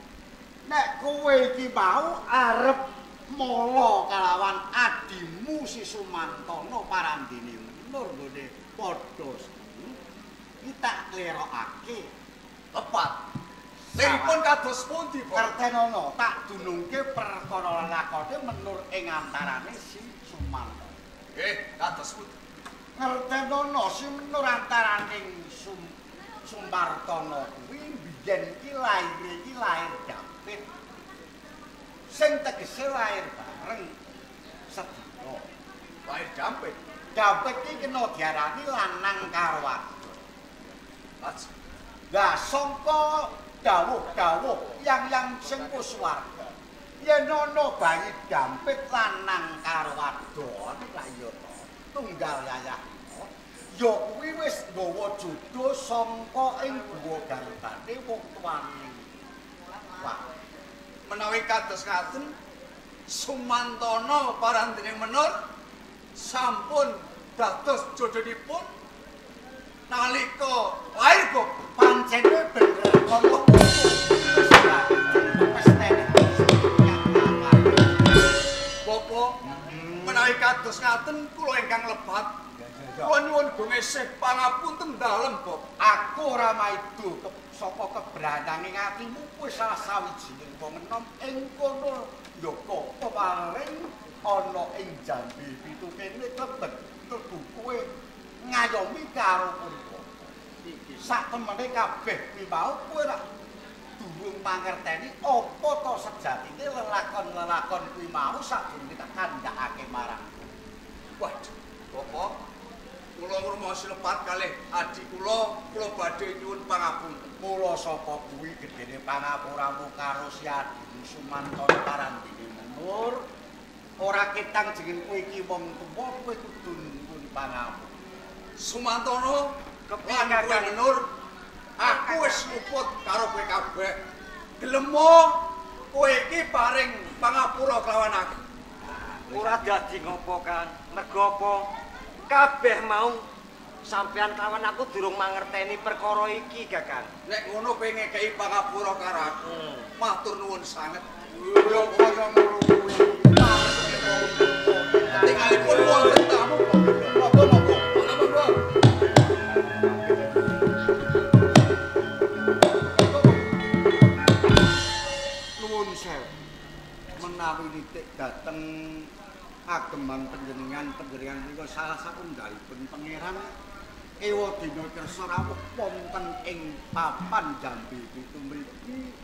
Nek kowe iki mau arep mala kalawan adimu si Sumantara parandene Menur nggone padha seneng, iki tak klerokake. Tepat. Liripun kados pundi, Pak? Kertenono tak dunungke perkara lelakone Menur ing antarane si Sumantara. Nggih, kados pundi? Ngertenono si Menur antaraning Sumartana kuwi biyen iki laire iki lair David. Sing tegese lair bareng sedina. Lair David. David iki kena diarani lanang karo wadon. Lah sangka dawuh-dawuh yang sing swarga. Yen ana bayi dampit lanang karo wadon, lah ya to, tunggal yayah. Ya kuwi wis nggawa jodoh sangka ing guwa garbane wong tuane. Wah, menawi kados ngaten Sumantana parandene Menur sampun dados jodhonipun nalika lair Bapak. Pancene bener kaya pestene. Bapak, menawi kados ngaten kula ingkang lebat. Kula nyuwun gungesih pangapunten dalem, Bapak. Aku ora maido saka kebranange atimu kuwi salah sawijining wong enom ing kono yoga peparing ana ing Jambe Pitu kene klebet mlebu kowe ngayomi karo pun Bapak. Sak temene kabeh kuwi mau kowe rak durung mangerteni apa to sejatine lelakon-lelakon kuwi mau sadurunge tak kandhakake marang. Waduh, Bapak, kula ngrumaosi lepat kalih adi kula, kula badhe nyuwun pangapunten. Mula saka kuwi gedene pangapuramu karo si adimu Sumantana Parandene Menur. Ora ketang jeneng kowe iki wong tuwa, kowe kudu nyuwun pangapura. Sumantana, kepiye Kakang Menur? Aku wis luput karo kowe kabeh. Gelemo kowe iki paring pangapura kelawan aku. Ora dadi ngopo, Kang? Mergo apa? Kabeh mau sampean kawan aku durung mangerteni perkara iki, Kakang. Nek ngono kowe ngekeki pangapura karo aku. Matur nuwun sanget. Ya kaya ngono kuwi. Tinggalipun wonten tamu. Monggo monggo. Monggo. Nuwun sewu. Menawi nitik dhateng ageman panjenengan menika salah satunggalipun pangeran ewa dina kersa rawuh wonten ing papan Jambe Pitu mriki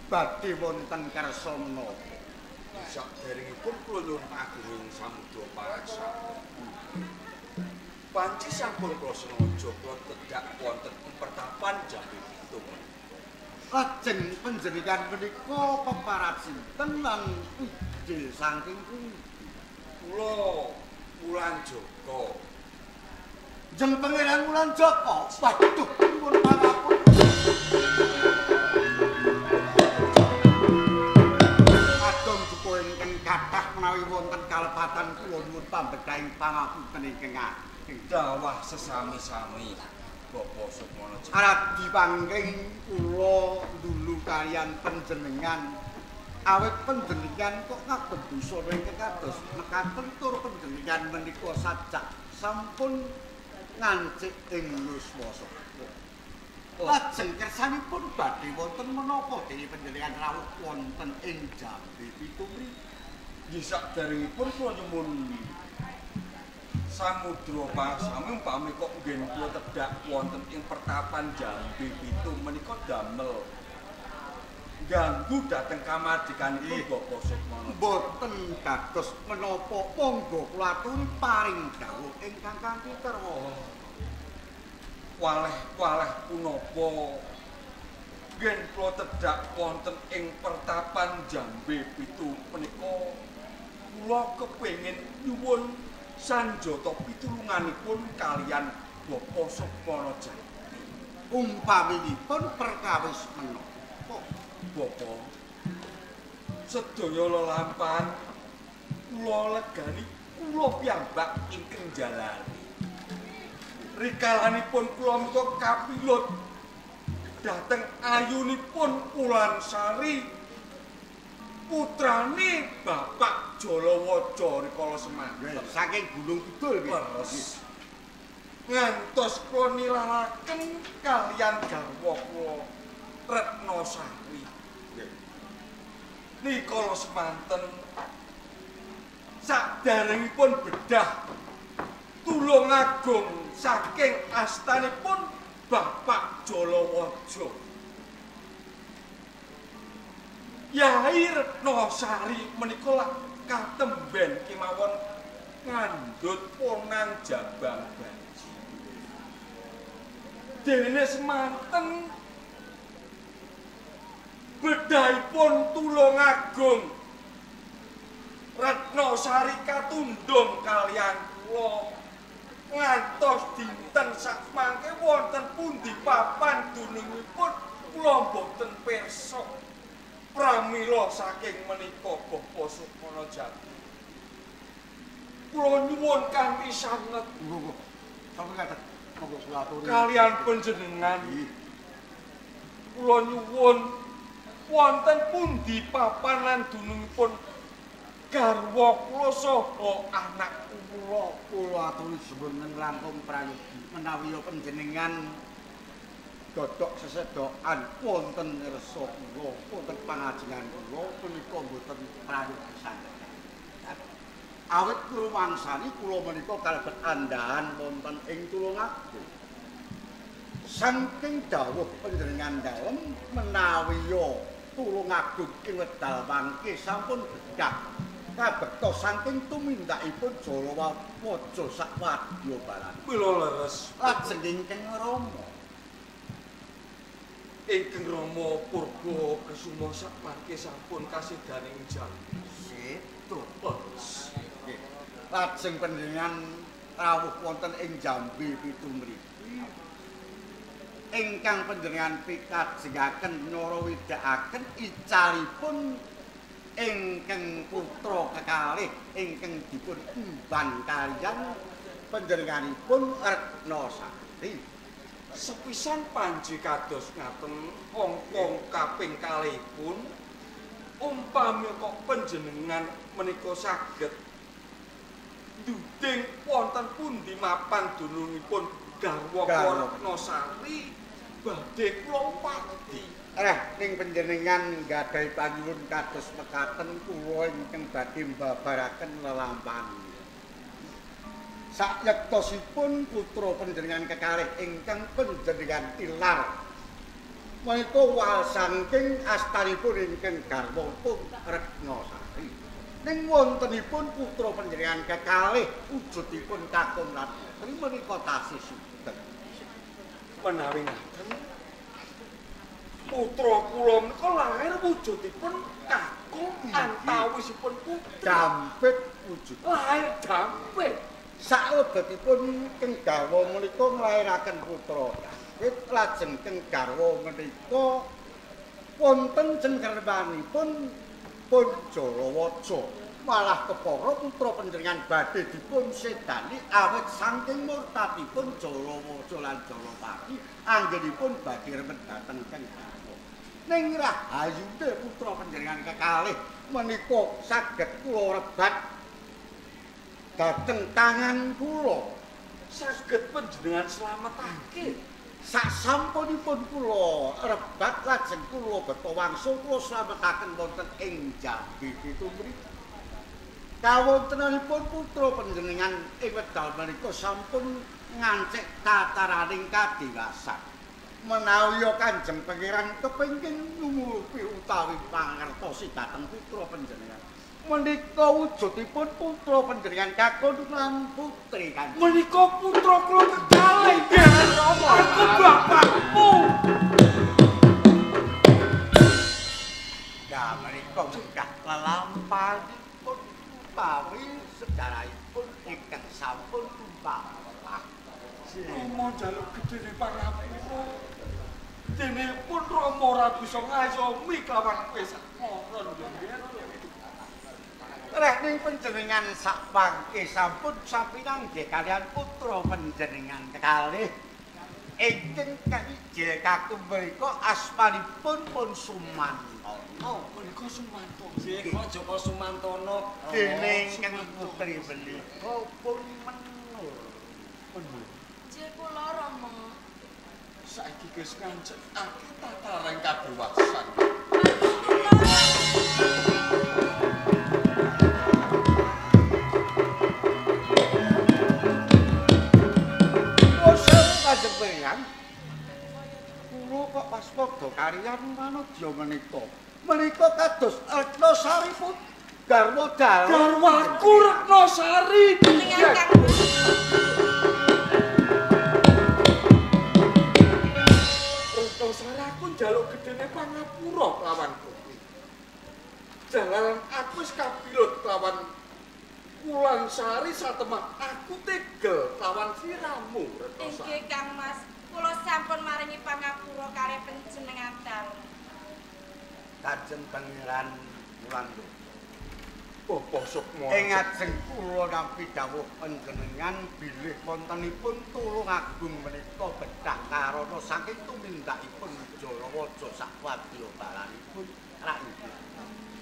badhe wonten kersa menapa. Saderengipun kula nyuwun pagunging samudra paraksa. Panci sampun kula sengaja kula tedhak wonten ing pertapan Jambe Pitu menika. Lajeng panjenengan menika peparat sinten lan ijil saking pundi? Kula Wulan Joko. Jeng Pangeran Wulan Joko. Waduh, nyuwun pangapura. Kadung duka ingkang kathah menawi wonten kalepatan kula nyuwun pambedhahing pangapunten ingkang ageng. Dawah sesami-sami Bapak Sukmana. Aradi pangking kula ndulu kaliyan panjenengan. Awit panjenengan kok ngagem busana ingkang kados mekaten tur panjenengan menika sajak sampun ngancik ing yuswa sepuh. Lajeng kersanipun badhe wonten menapa dene panjenengan rawuh wonten ing Jambe Pitu mriki? Nggih saderengipun kula nyuwun samudra pasami umpami kok nggen kula tedhak wonten ing pertapan Jambe Pitu menika damel ganggu dhateng kamardikanipun Bapak Sukmana. Mboten dados menapa, monggo kula aturi paring dawuh ingkang kanthi terwa. Waleh-waleh punapa nggen kula tedhak wonten ing pertapan Jambe Pitu menika kula kepengin nyuwun sanjata pitulunganipun kaliyan Bapak Sukmana Jati. Umpaminipun perkawis menapa? Bapak, sedaya lelampahan kula legani kula piyambak ingkang jalani. Rikalanipun kula menika kapilut dhateng ayunipun Wulan Sari putrane Bapak Jalawaja rikala semanten saking Gunung Kidul nggih. Leres. Ngantos kula nilaraken kaliyan garwa kula Retno Sari. Rikala semanten saderengipun bedah Tulungagung saking astanipun Bapak Jalawaja. Yai Retno Sari menika lak katemben kemawon ngandhut ponang jabang baji. Dene semanten bedahipun Tulungagung Retno Sari katundhung kaliyan kula ngantos dinten sakmangke wonten pundi papan dunungipun kula mboten pirsa. Pramila saking menika Bapak Sukmana Jati kula nyuwun kanthi sanget Monggo. Sampeyan ngaten. Monggo kula aturi. Kaliyan panjenengan kula nyuwun wonten pundi papan lan dunungipun garwa kula saha anak kula. Kula aturi jumeneng langkung prayogi menawi panjenengan dodok sesedokan wonten ngersa kula, wonten pangajengan kula punika mboten prayogi sanget. Awit kula wangsani kula menika kalebet andhahan wonten ing Tulungagung. Saking dawuh panjenengan dalem menawi ya Tulungagung ing wekdal mangke sampun bedah kabekta saking tumindakipun Jalawaja sak wadya balan. Mila leres. Lajeng ingkang Rama. Ingkang Rama Purba Kesuma sak mangke sampun kasedaning Jambi. Sedo. Leres. Nggih. Lajeng panjenengan rawuh wonten ing Jambi Pitu mriki. Ingkang panjenengan pikajengaken nyara widakaken icalipun ingkang putra kekalih ingkang dipun emban kaliyan panjenenganipun Retnasari. Sepisan panji kados ngaten angka kaping kalihipun umpami kok panjenengan menika saged nduding wonten pundi mapan dunungipun garwa Retnasari badhe kula upati. Ning panjenengan nggadahi panyuwun kados mekaten kula ingkang badhe mbabaraken lelampahan. Sayektosipun putra panjenengan kekalih ingkang panjenengan tilar menika wal saking astanipun ingkang garwa pun Retnasari. Ning wontenipun putra panjenengan kekalih wujudipun kakung lan putri menika tasih sugeng. Menawi ngaten putra kula menika lahir wujudipun kakung antawisipun putri. Dampit wujud. Lahir dampit. Saklebetipun keng garwa menika nglairaken putra. Lajeng keng garwa menika wonten cengkermanipun pun Jalawaja. Malah kepara putra panjenengan badhe dipun sedani awit saking murtadipun Jalawaja lan Jalapati anggenipun badhe remen dhateng keng garwa. Ning rahayune putra panjenengan kekalih menika saged kula rebat dhateng tangan kula. Saged panjenengan slametake. Sasampunipun kula rebat lajeng kula beta wangsul kula slametaken wonten ing Jambi Pitu mriki. Kawontenanipun putra panjenengan ing wekdal menika sampun ngancik tataraning kadewasan. Menawi Kanjeng Pangeran kepengin nyumurupi utawi pangertosi dhateng putra panjenengan. Menika wujudipun putra panjenengan kakung lan putri Kanjeng. Menika putra kula kekalih, Rama. Aku bapakmu. Ya menika munggah lelampahanipun utawi sejarahipun ingkang sampun tumpah. Rama njaluk gedene pangapura. Dene pun Rama ora bisa ngayomi kelawan kowe sakmoron nggih. Reh ning panjenengan sak pangke sampun sapinanggih kaliyan putra panjenengan kekalih ingkang kaijil kakung menika asmanipun pun Sumantono. Menika Sumantono. Nggih, kok Joko Sumantono. Dene ingkang putri menika pun Menur. Menur. Nggih kula Rama. Saiki wis ngancekake tataran kadewasan. Kula kok waspada kaliyan manudya menika. Menika kados Retnasari pun garwa dalem. Garwaku Retnasari. Retnasari aku njaluk gedene pangapura lawan kowe. Jalaran aku wis kabilut lawan Wulansari satemah aku tegel lawan siramu Retnasari. Inggih Kang Mas, kula sampun maringi pangapura kalih panjenengan dalem. Kanjeng Pangeran Wulandari. Bapak Sukma. Ing ajeng kula nampi dawuh panjenengan bilih wontenipun Tulungagung menika bedah karana saking tumindakipun Jalawaja sakwadya balanipun rakyat.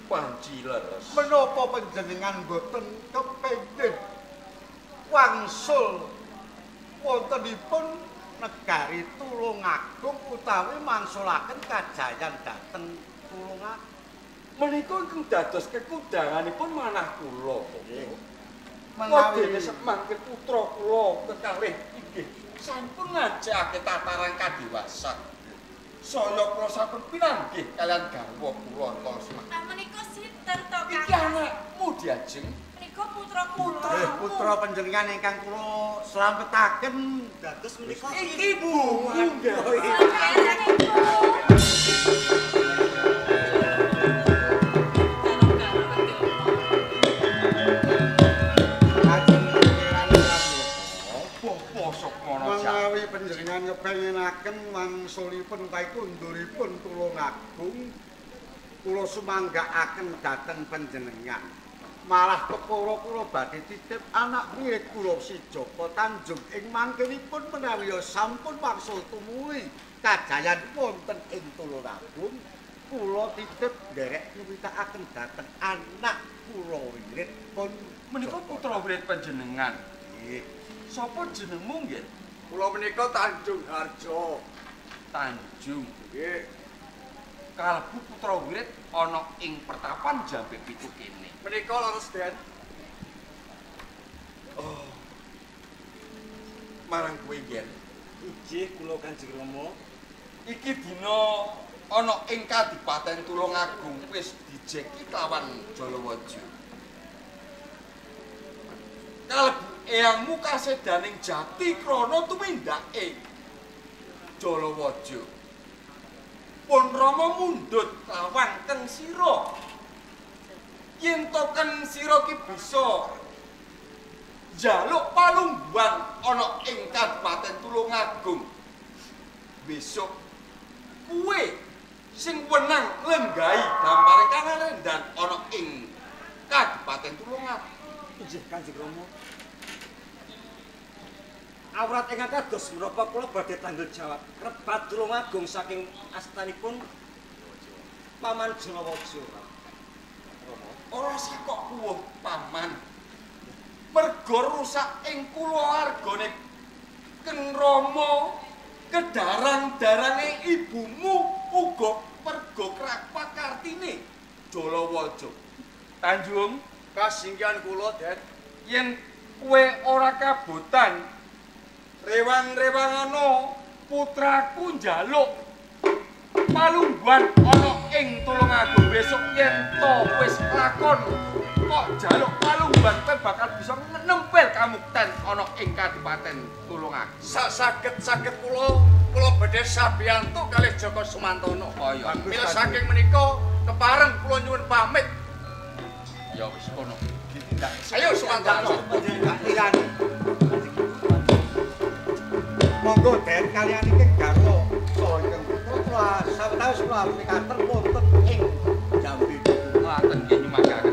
Panji leres. Menapa panjenengan boten kepengin wangsul wontenipun negari Tulungagung utawi mangsulaken kajayan dhateng Tulungagung? Menika ingkang dados kekudanganipun manah kula. Nggih. Menawi semangke putra kula kekalih inggih Sampun ngajake tataran kadewasan. Saya kula sampun pinanggih kalian garwa kula Kosma. Ah menika sinten to, Kang? Iki anakmu Diajeng. Menika putra kula. Putra panjenengan ingkang kula slametaken dados menika iki bunga. Menawi panjenengan kepenginaken wangsulipun utawi kunduripun Tulungagung kula sumanggaaken dhateng panjenengan. Malah kepara kula badhe titip anak wirid kula si Joko Tanjung ing mangkenipun menawi sampun wangsul tumuwi kajayan wonten ing Tulungagung kula titip nderek nyuwitakaken dhateng anak kula wirid pun menika putra wirid panjenengan. Nggih. Sapa jenengmu nggih? Kula menika Tanjung Harjo. Tanjung. Nggih. Kalebu putra wirid ana ing pertapan Jambe Pitu kene. Menika leres, Den. Oh. Marang kowe, Ngen. Inggih kula Kanjeng Rama. Iki dina ana ing Kadipaten Tulungagung wis dijeki kelawan Jalawaja. Kalebu eyangmu kasedaning jati krana tumindake Jalawaja. Pun Rama mundhut lawan keng sira. Yen to keng sira ki bisa njaluk palungguhan ana ing Kadipaten Tulungagung. Besok kuwe sing wenang lenggahi dampare kanarendan ana ing Kadipaten Tulungagung. Inggih Kanjeng Rama. Awrat ingkang kados menapa kula badhe tanggung jawab rebat Tulungagung saking astanipun Paman Jalawaja. Rama, ora sakok kuwuh paman. Merga rusak ing kulawargane Keng Rama, kedarang-darange ibumu uga perga krapakartine Jalawaja. Tanjung, kasinggihan kula, Den. Yen kowe ora kabotan rewang-rewangana putraku njaluk palungguhan ana ing Tulungagung besok yen to wis lakon kok njaluk palungguhan kowe bakal bisa nempel kamukten ana ing Kadipaten Tulungagung. Sak saged-saged kula kula badhe sabiyantu kalih Joko Sumantono. Kaya mila saking menika kepareng kula nyuwun pamit. Ya wis kono. Ayo Sumantono. Monggo Den kaliyan iki garwa saha ingkang putra kula sawetawis kula mikaten wonten ing Jambe Pitu. Ngaten nggih nyumanggaken.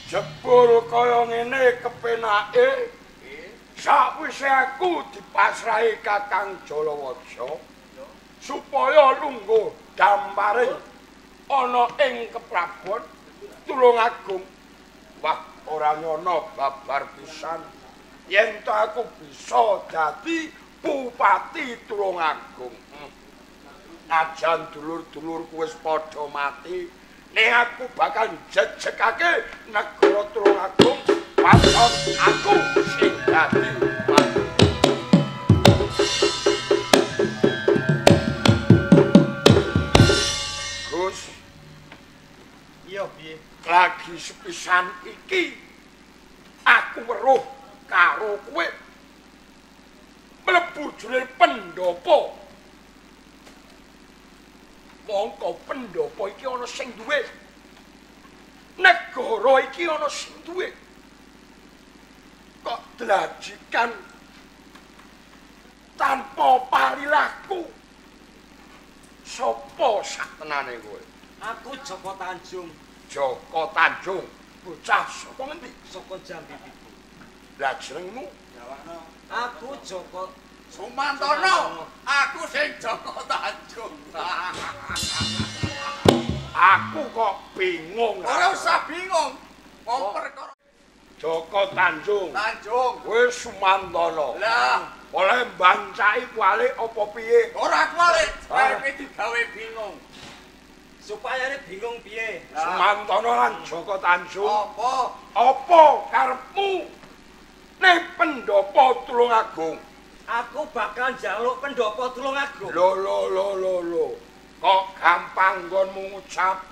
Jebul kaya ngene kepenake sakwise aku dipasrahi Kakang Jalawaja supaya lungguh dampare ana ing keprabon Tulungagung. Wah, ora nyono babar pisan yen to aku bisa dadi Bupati Tulungagung. Najan dulur-dulurku wis padha mati, ning aku bakal jejegake negara Tulungagung waton aku sing dadi bupati. Gus, iya piye? Lagi sepisan iki aku weruh karo kowe mlebu jroning pendopo. Mongko pendopo iki ana sing duwe. Negara iki ana sing duwe. Kok dlajikan Tanpa parilaku. Sopo saktenane kowe? Aku Joko Tanjung. Joko Tanjung, bocah saka ngendi? Saka Jambi Pitu. Lah jenengmu? Aku Joko Sumantono. Aku sing Joko Tanjung. Aku kok bingung. Ora usah bingung. Wong perkara Joko Tanjung. Tanjung. Kowe Sumantono. Lah, oleh mbancaki kualik apa piye? Ora kualik, karepe digawe bingung. Supaya bingung piye? Sumantono lan Joko Tanjung. Apa? Apa karepmu? Ning pendopo Tulungagung. Aku bakal njaluk pendopo Tulungagung. Lho lho lho lho lho. Kok gampang nggonmu ngucap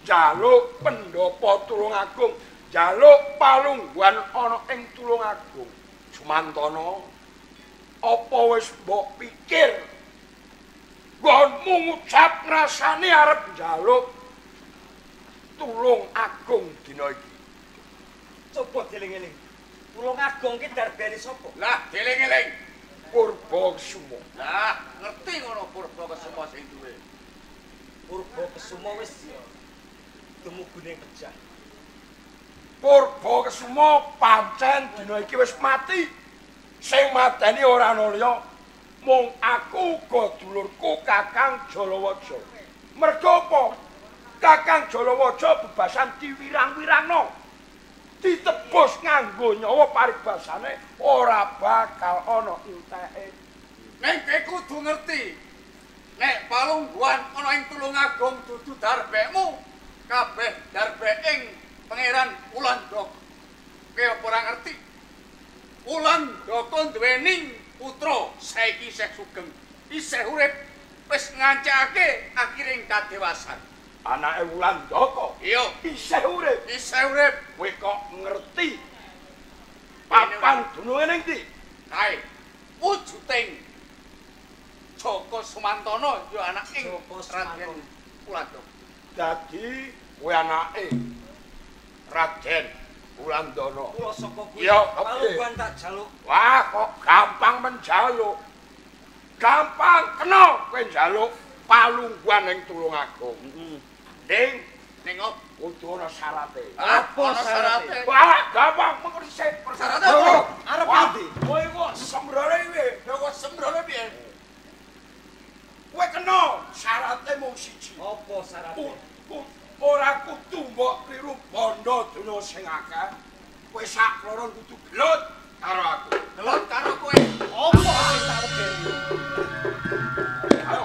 njaluk pendopo Tulungagung, njaluk palungguhan ana ing Tulungagung. Sumantono, apa wis mbok pikir nggonmu ngucap ngrasani arep njaluk Tulungagung dina iki? Coba dieling-eling. Tulungagung ki darbene sapa? Lah, dieling-eling. Purba Kesuma. Lah, ngerti ngono Purba Kesuma sing duwe. Purba Kesuma wis tumugune pejah. Purba Kesuma pancen dina iki wis mati. Sing mateni ora ana liya, mung aku uga dulurku Kakang Jalawaja. Mergo apa? Kakang Jalawaja bebasan diwirang-wirangno. Ditebus nganggo nyawa paribasane ora bakal ana enteke. Ning kowe kudu ngerti. Nek palungguhan ana ing Tulungagung dudu darbekmu, kabeh darbe ing Pangeran Wulandaka. Kowe apa ora ngerti? Wulandaka duweni putra saiki isih sugeng, isih urip, wis ngancakake akhiring kadewasan. Anake Wulandaka? Iya, isih urip. Isih urip. Kowe kok ngerti? Papan dununge ning ndi? Kae wujuding Joko Sumantono ya anak ing Raden Wulandaka. Dadi kowe anake Raden Wulandana. Kula saka kuwi palungguhan tak jaluk. Wah, kok gampang menjaluk. Gampang kena kowe njaluk palungguhan ing Tulungagung. Heeh. Ning ning op kudu ana syarate. Apa syarate? Wah, gampang mengko dhisik. Syarate apa? Arep endi? Kowe kok sembrone piye? Lha kok sembrone piye? Kowe kena syarate mung siji. Apa syarate? Ora kudu mbok kliru bondo donya sing akeh. Kowe sak kloron kudu gelut karo aku. Gelut karo kowe. Apa sing tak wedeni? Ayo.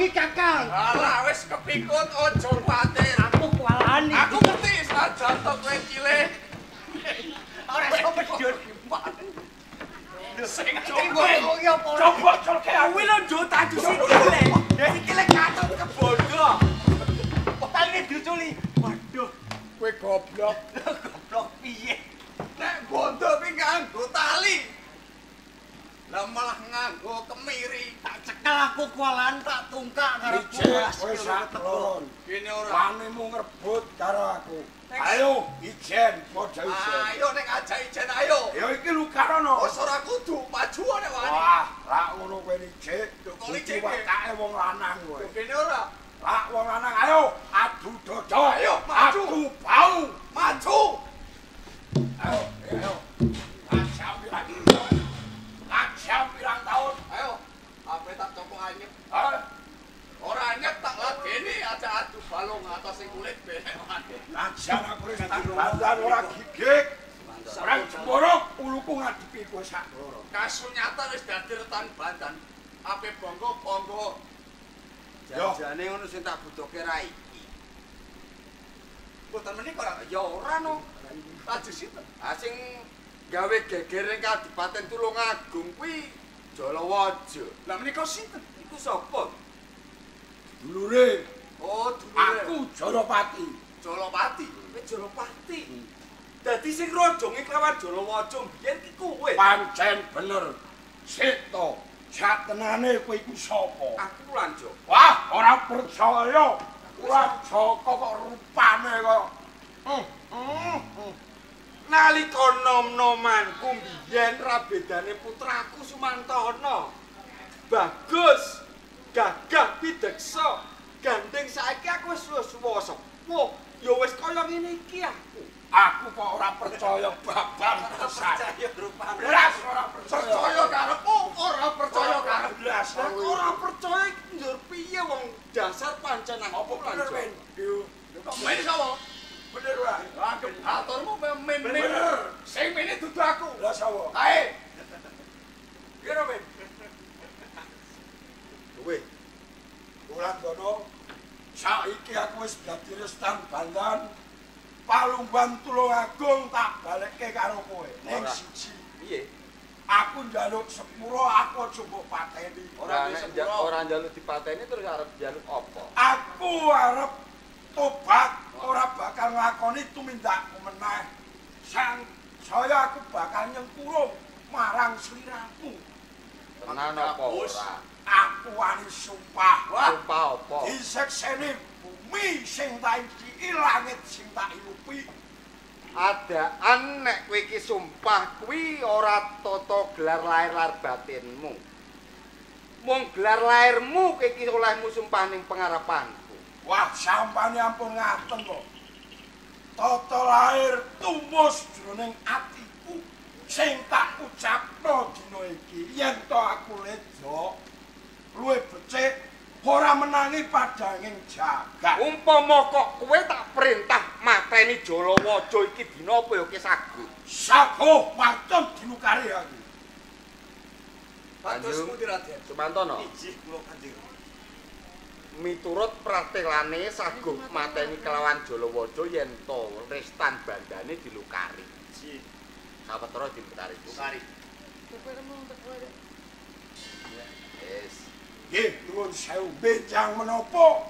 Kakang. Alah wis kepikut aja kuwatir. Aku kuwalahan iki. Aku ngerti senajan to kowe cilik. Ora iso medhun. Sing coba coba colke aku. Kuwi lho nduk taju sikile. Sikile katut kebondo. Taline diuculi. Waduh, kowe goblok. Goblok piye? Nek bondo kuwi nganggo tali. Lah malah nganggo kemiri. Tak cekel aku kuwalan tak tungkak karo kowe sak lon. Kene ora wanimu ngrebut karo aku. Ayo ijen padha ijen. Ayo nek ajak ijen ayo. Ya iki lukarono. Wis ora kudu maju nek wani. Wah, lak ngono kowe licik. Kok licik watake wong lanang kowe. Kene ora. Lak wong lanang ayo adu dodo. Ayo maju. Adu bau. Maju. Ayo, ayo. Ajak pirang. Ajak pirang taun. Ayo. Ape tak cokok anyep. Hah? Ora anyep tak ladeni aja adu balung atau sing kulit ben. Ajar aku wis tak bandan ora gigik. Ora jemborok uluku ngadepi kowe sak loro. Kasunyatan wis dadi retan bandan. Ape bangga-bangga. Jane ngono sing tak butuhke ra iki. Mboten menika ora? Ya ora no. Laju sinten? Ah sing gawe geger ing Kadipaten Tulungagung kuwi Jalawaja. Lah menika sinten? Iku sapa? Dulure. Oh, dulure. Aku Jalapati. Jalapati. Kowe Jalapati. Dadi sing rojonge kelawan Jalawaja mbiyen ki kowe. Pancen bener. Sik to, satenane kowe iku sapa? Aku Wulan Joko. Wah, ora percaya. Wulan Joko kok rupane kok. Nalika nom-nomanku mbiyen ra bedane putraku Sumantono. Bagus, gagah pideksa. Gandeng saiki aku wis suwa sepuh, ya wis kaya ngene iki aku. Aku kok ora percaya babar pisan. Percaya rupane. Blas ora percaya. Percaya karepmu, ora percaya karep blas. Aku ora percaya iki njur piye wong dasar pancen aku Apa bener, Men? Yo, Kok men sapa? Bener wae. Aturmu men men. Bener. Sing mene dudu aku. Lah sapa? Kae. Piye to, Men? Kowe. Wulandana, saiki aku wis dadi restan bandan. Palungguhan Tulungagung tak balekke karo kowe. Ning siji. Piye? Aku njaluk sepuro, aku aja mbok pateni. Ora sepuro. Ora njaluk dipateni terus arep njaluk apa? Aku arep tobat, ora bakal nglakoni tumindakku meneh. Sang saya aku bakal nyengkurung marang sliramu. Tenan apa ora? Aku wani sumpah. Sumpah apa? Disekseni bumi sing tak iki, langit sing tak ilupi. Adaan nek kowe iki sumpah kuwi ora tata gelar lahir lar batinmu. Mung gelar lahirmu kowe iki olehmu sumpah ning pengarepanku. Wah, sampane ampun ngaten kok. Tata lahir tumus jroning atiku sing tak ucapno dina iki. Yen to aku lejo luwih becik ora menangi padhanging jagat. Umpama kok kowe tak perintah mateni Jalawaja iki dina apa ya ki saguh? Saguh wacun dinukari aku. Pados pundi Raden? Sumantono. Inggih kula Kanjeng. Miturut pratelane saguh mateni kelawan Jalawaja yen to restan bandane dilukari. Inggih. Sawetara dilukari. Lukari. Wis. Nggih, nuwun sewu benjang menapa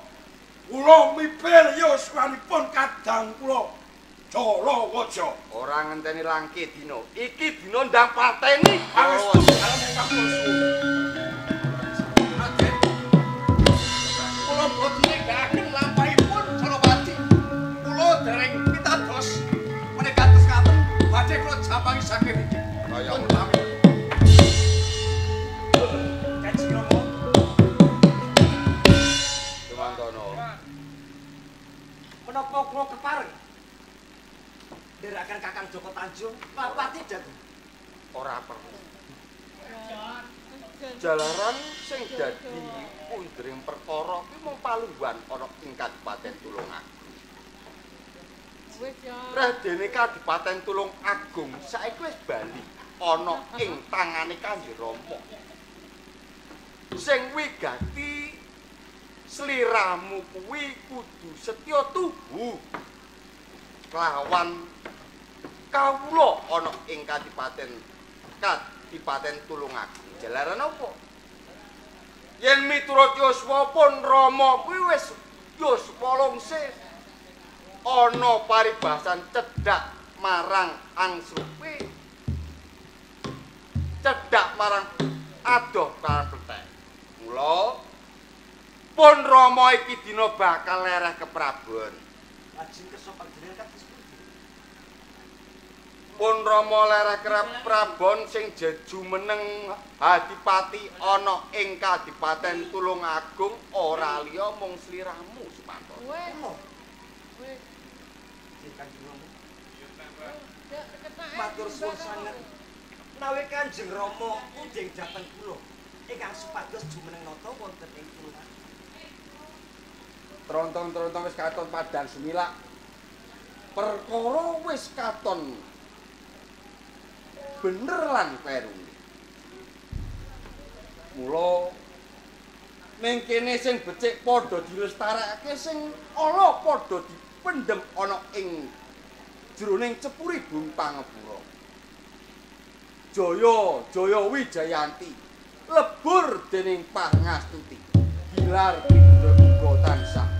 kula mipil yuswanipun kadang kula Jalawaja. Ora ngenteni langke dina. Iki dina ndang pateni. Pangestu dalem ingkang suwun. Raden. Kula boten nindakaken lampahipun Senopati. Kula dereng pitados menika kados ngaten badhe kula jambangi saking iki. Kaya pamit. Kanjeng Rama. Sumantono. Menapa kula kepareng ndherekaken Kakang Joko Tanjung papati dhateng? Ora perlu. Jalaran sing dadi pundring perkara kuwi mung palungguhan ana ing Kadipaten Tulungagung. Radene Kadipaten Tulungagung saiki wis bali ana ing tangane Kanjeng Rama. Sing wigati sliramu kuwi kudu setya tuhu kelawan kawula ana ing Kadipaten Tulungagung. Jalaran apa? Yen miturut yuswa pun Rama kuwi wis yuswa lungse. Ana paribasan cedhak marang angsrupe, cedhak marang adoh karo plethek. Mula pun Rama iki dina bakal lereh keprabon. Lajeng kersa panjenengan kados pundi? Pun Rama lereh keprabon sing jumeneng adipati ana ing Kadipaten Tulungagung ora liya mung sliramu Sumantono. Nggih Kanjeng Rama. Matur suwun sanget. Menawi Kanjeng Rama unding dhateng kula ingkang supados jumeneng nata wonten ing Tulungagung. Trontong-trontong wis katon padang sumilak. Perkara wis katon bener lan klerune. Mula ning kene sing becik padha dilestarekake, sing ala padha dipendhem ana ing jroning cepuri bumi pangapura. Jaya Jaya Wijayanti lebur dening pangastuti. Gilar pindha uga tansah.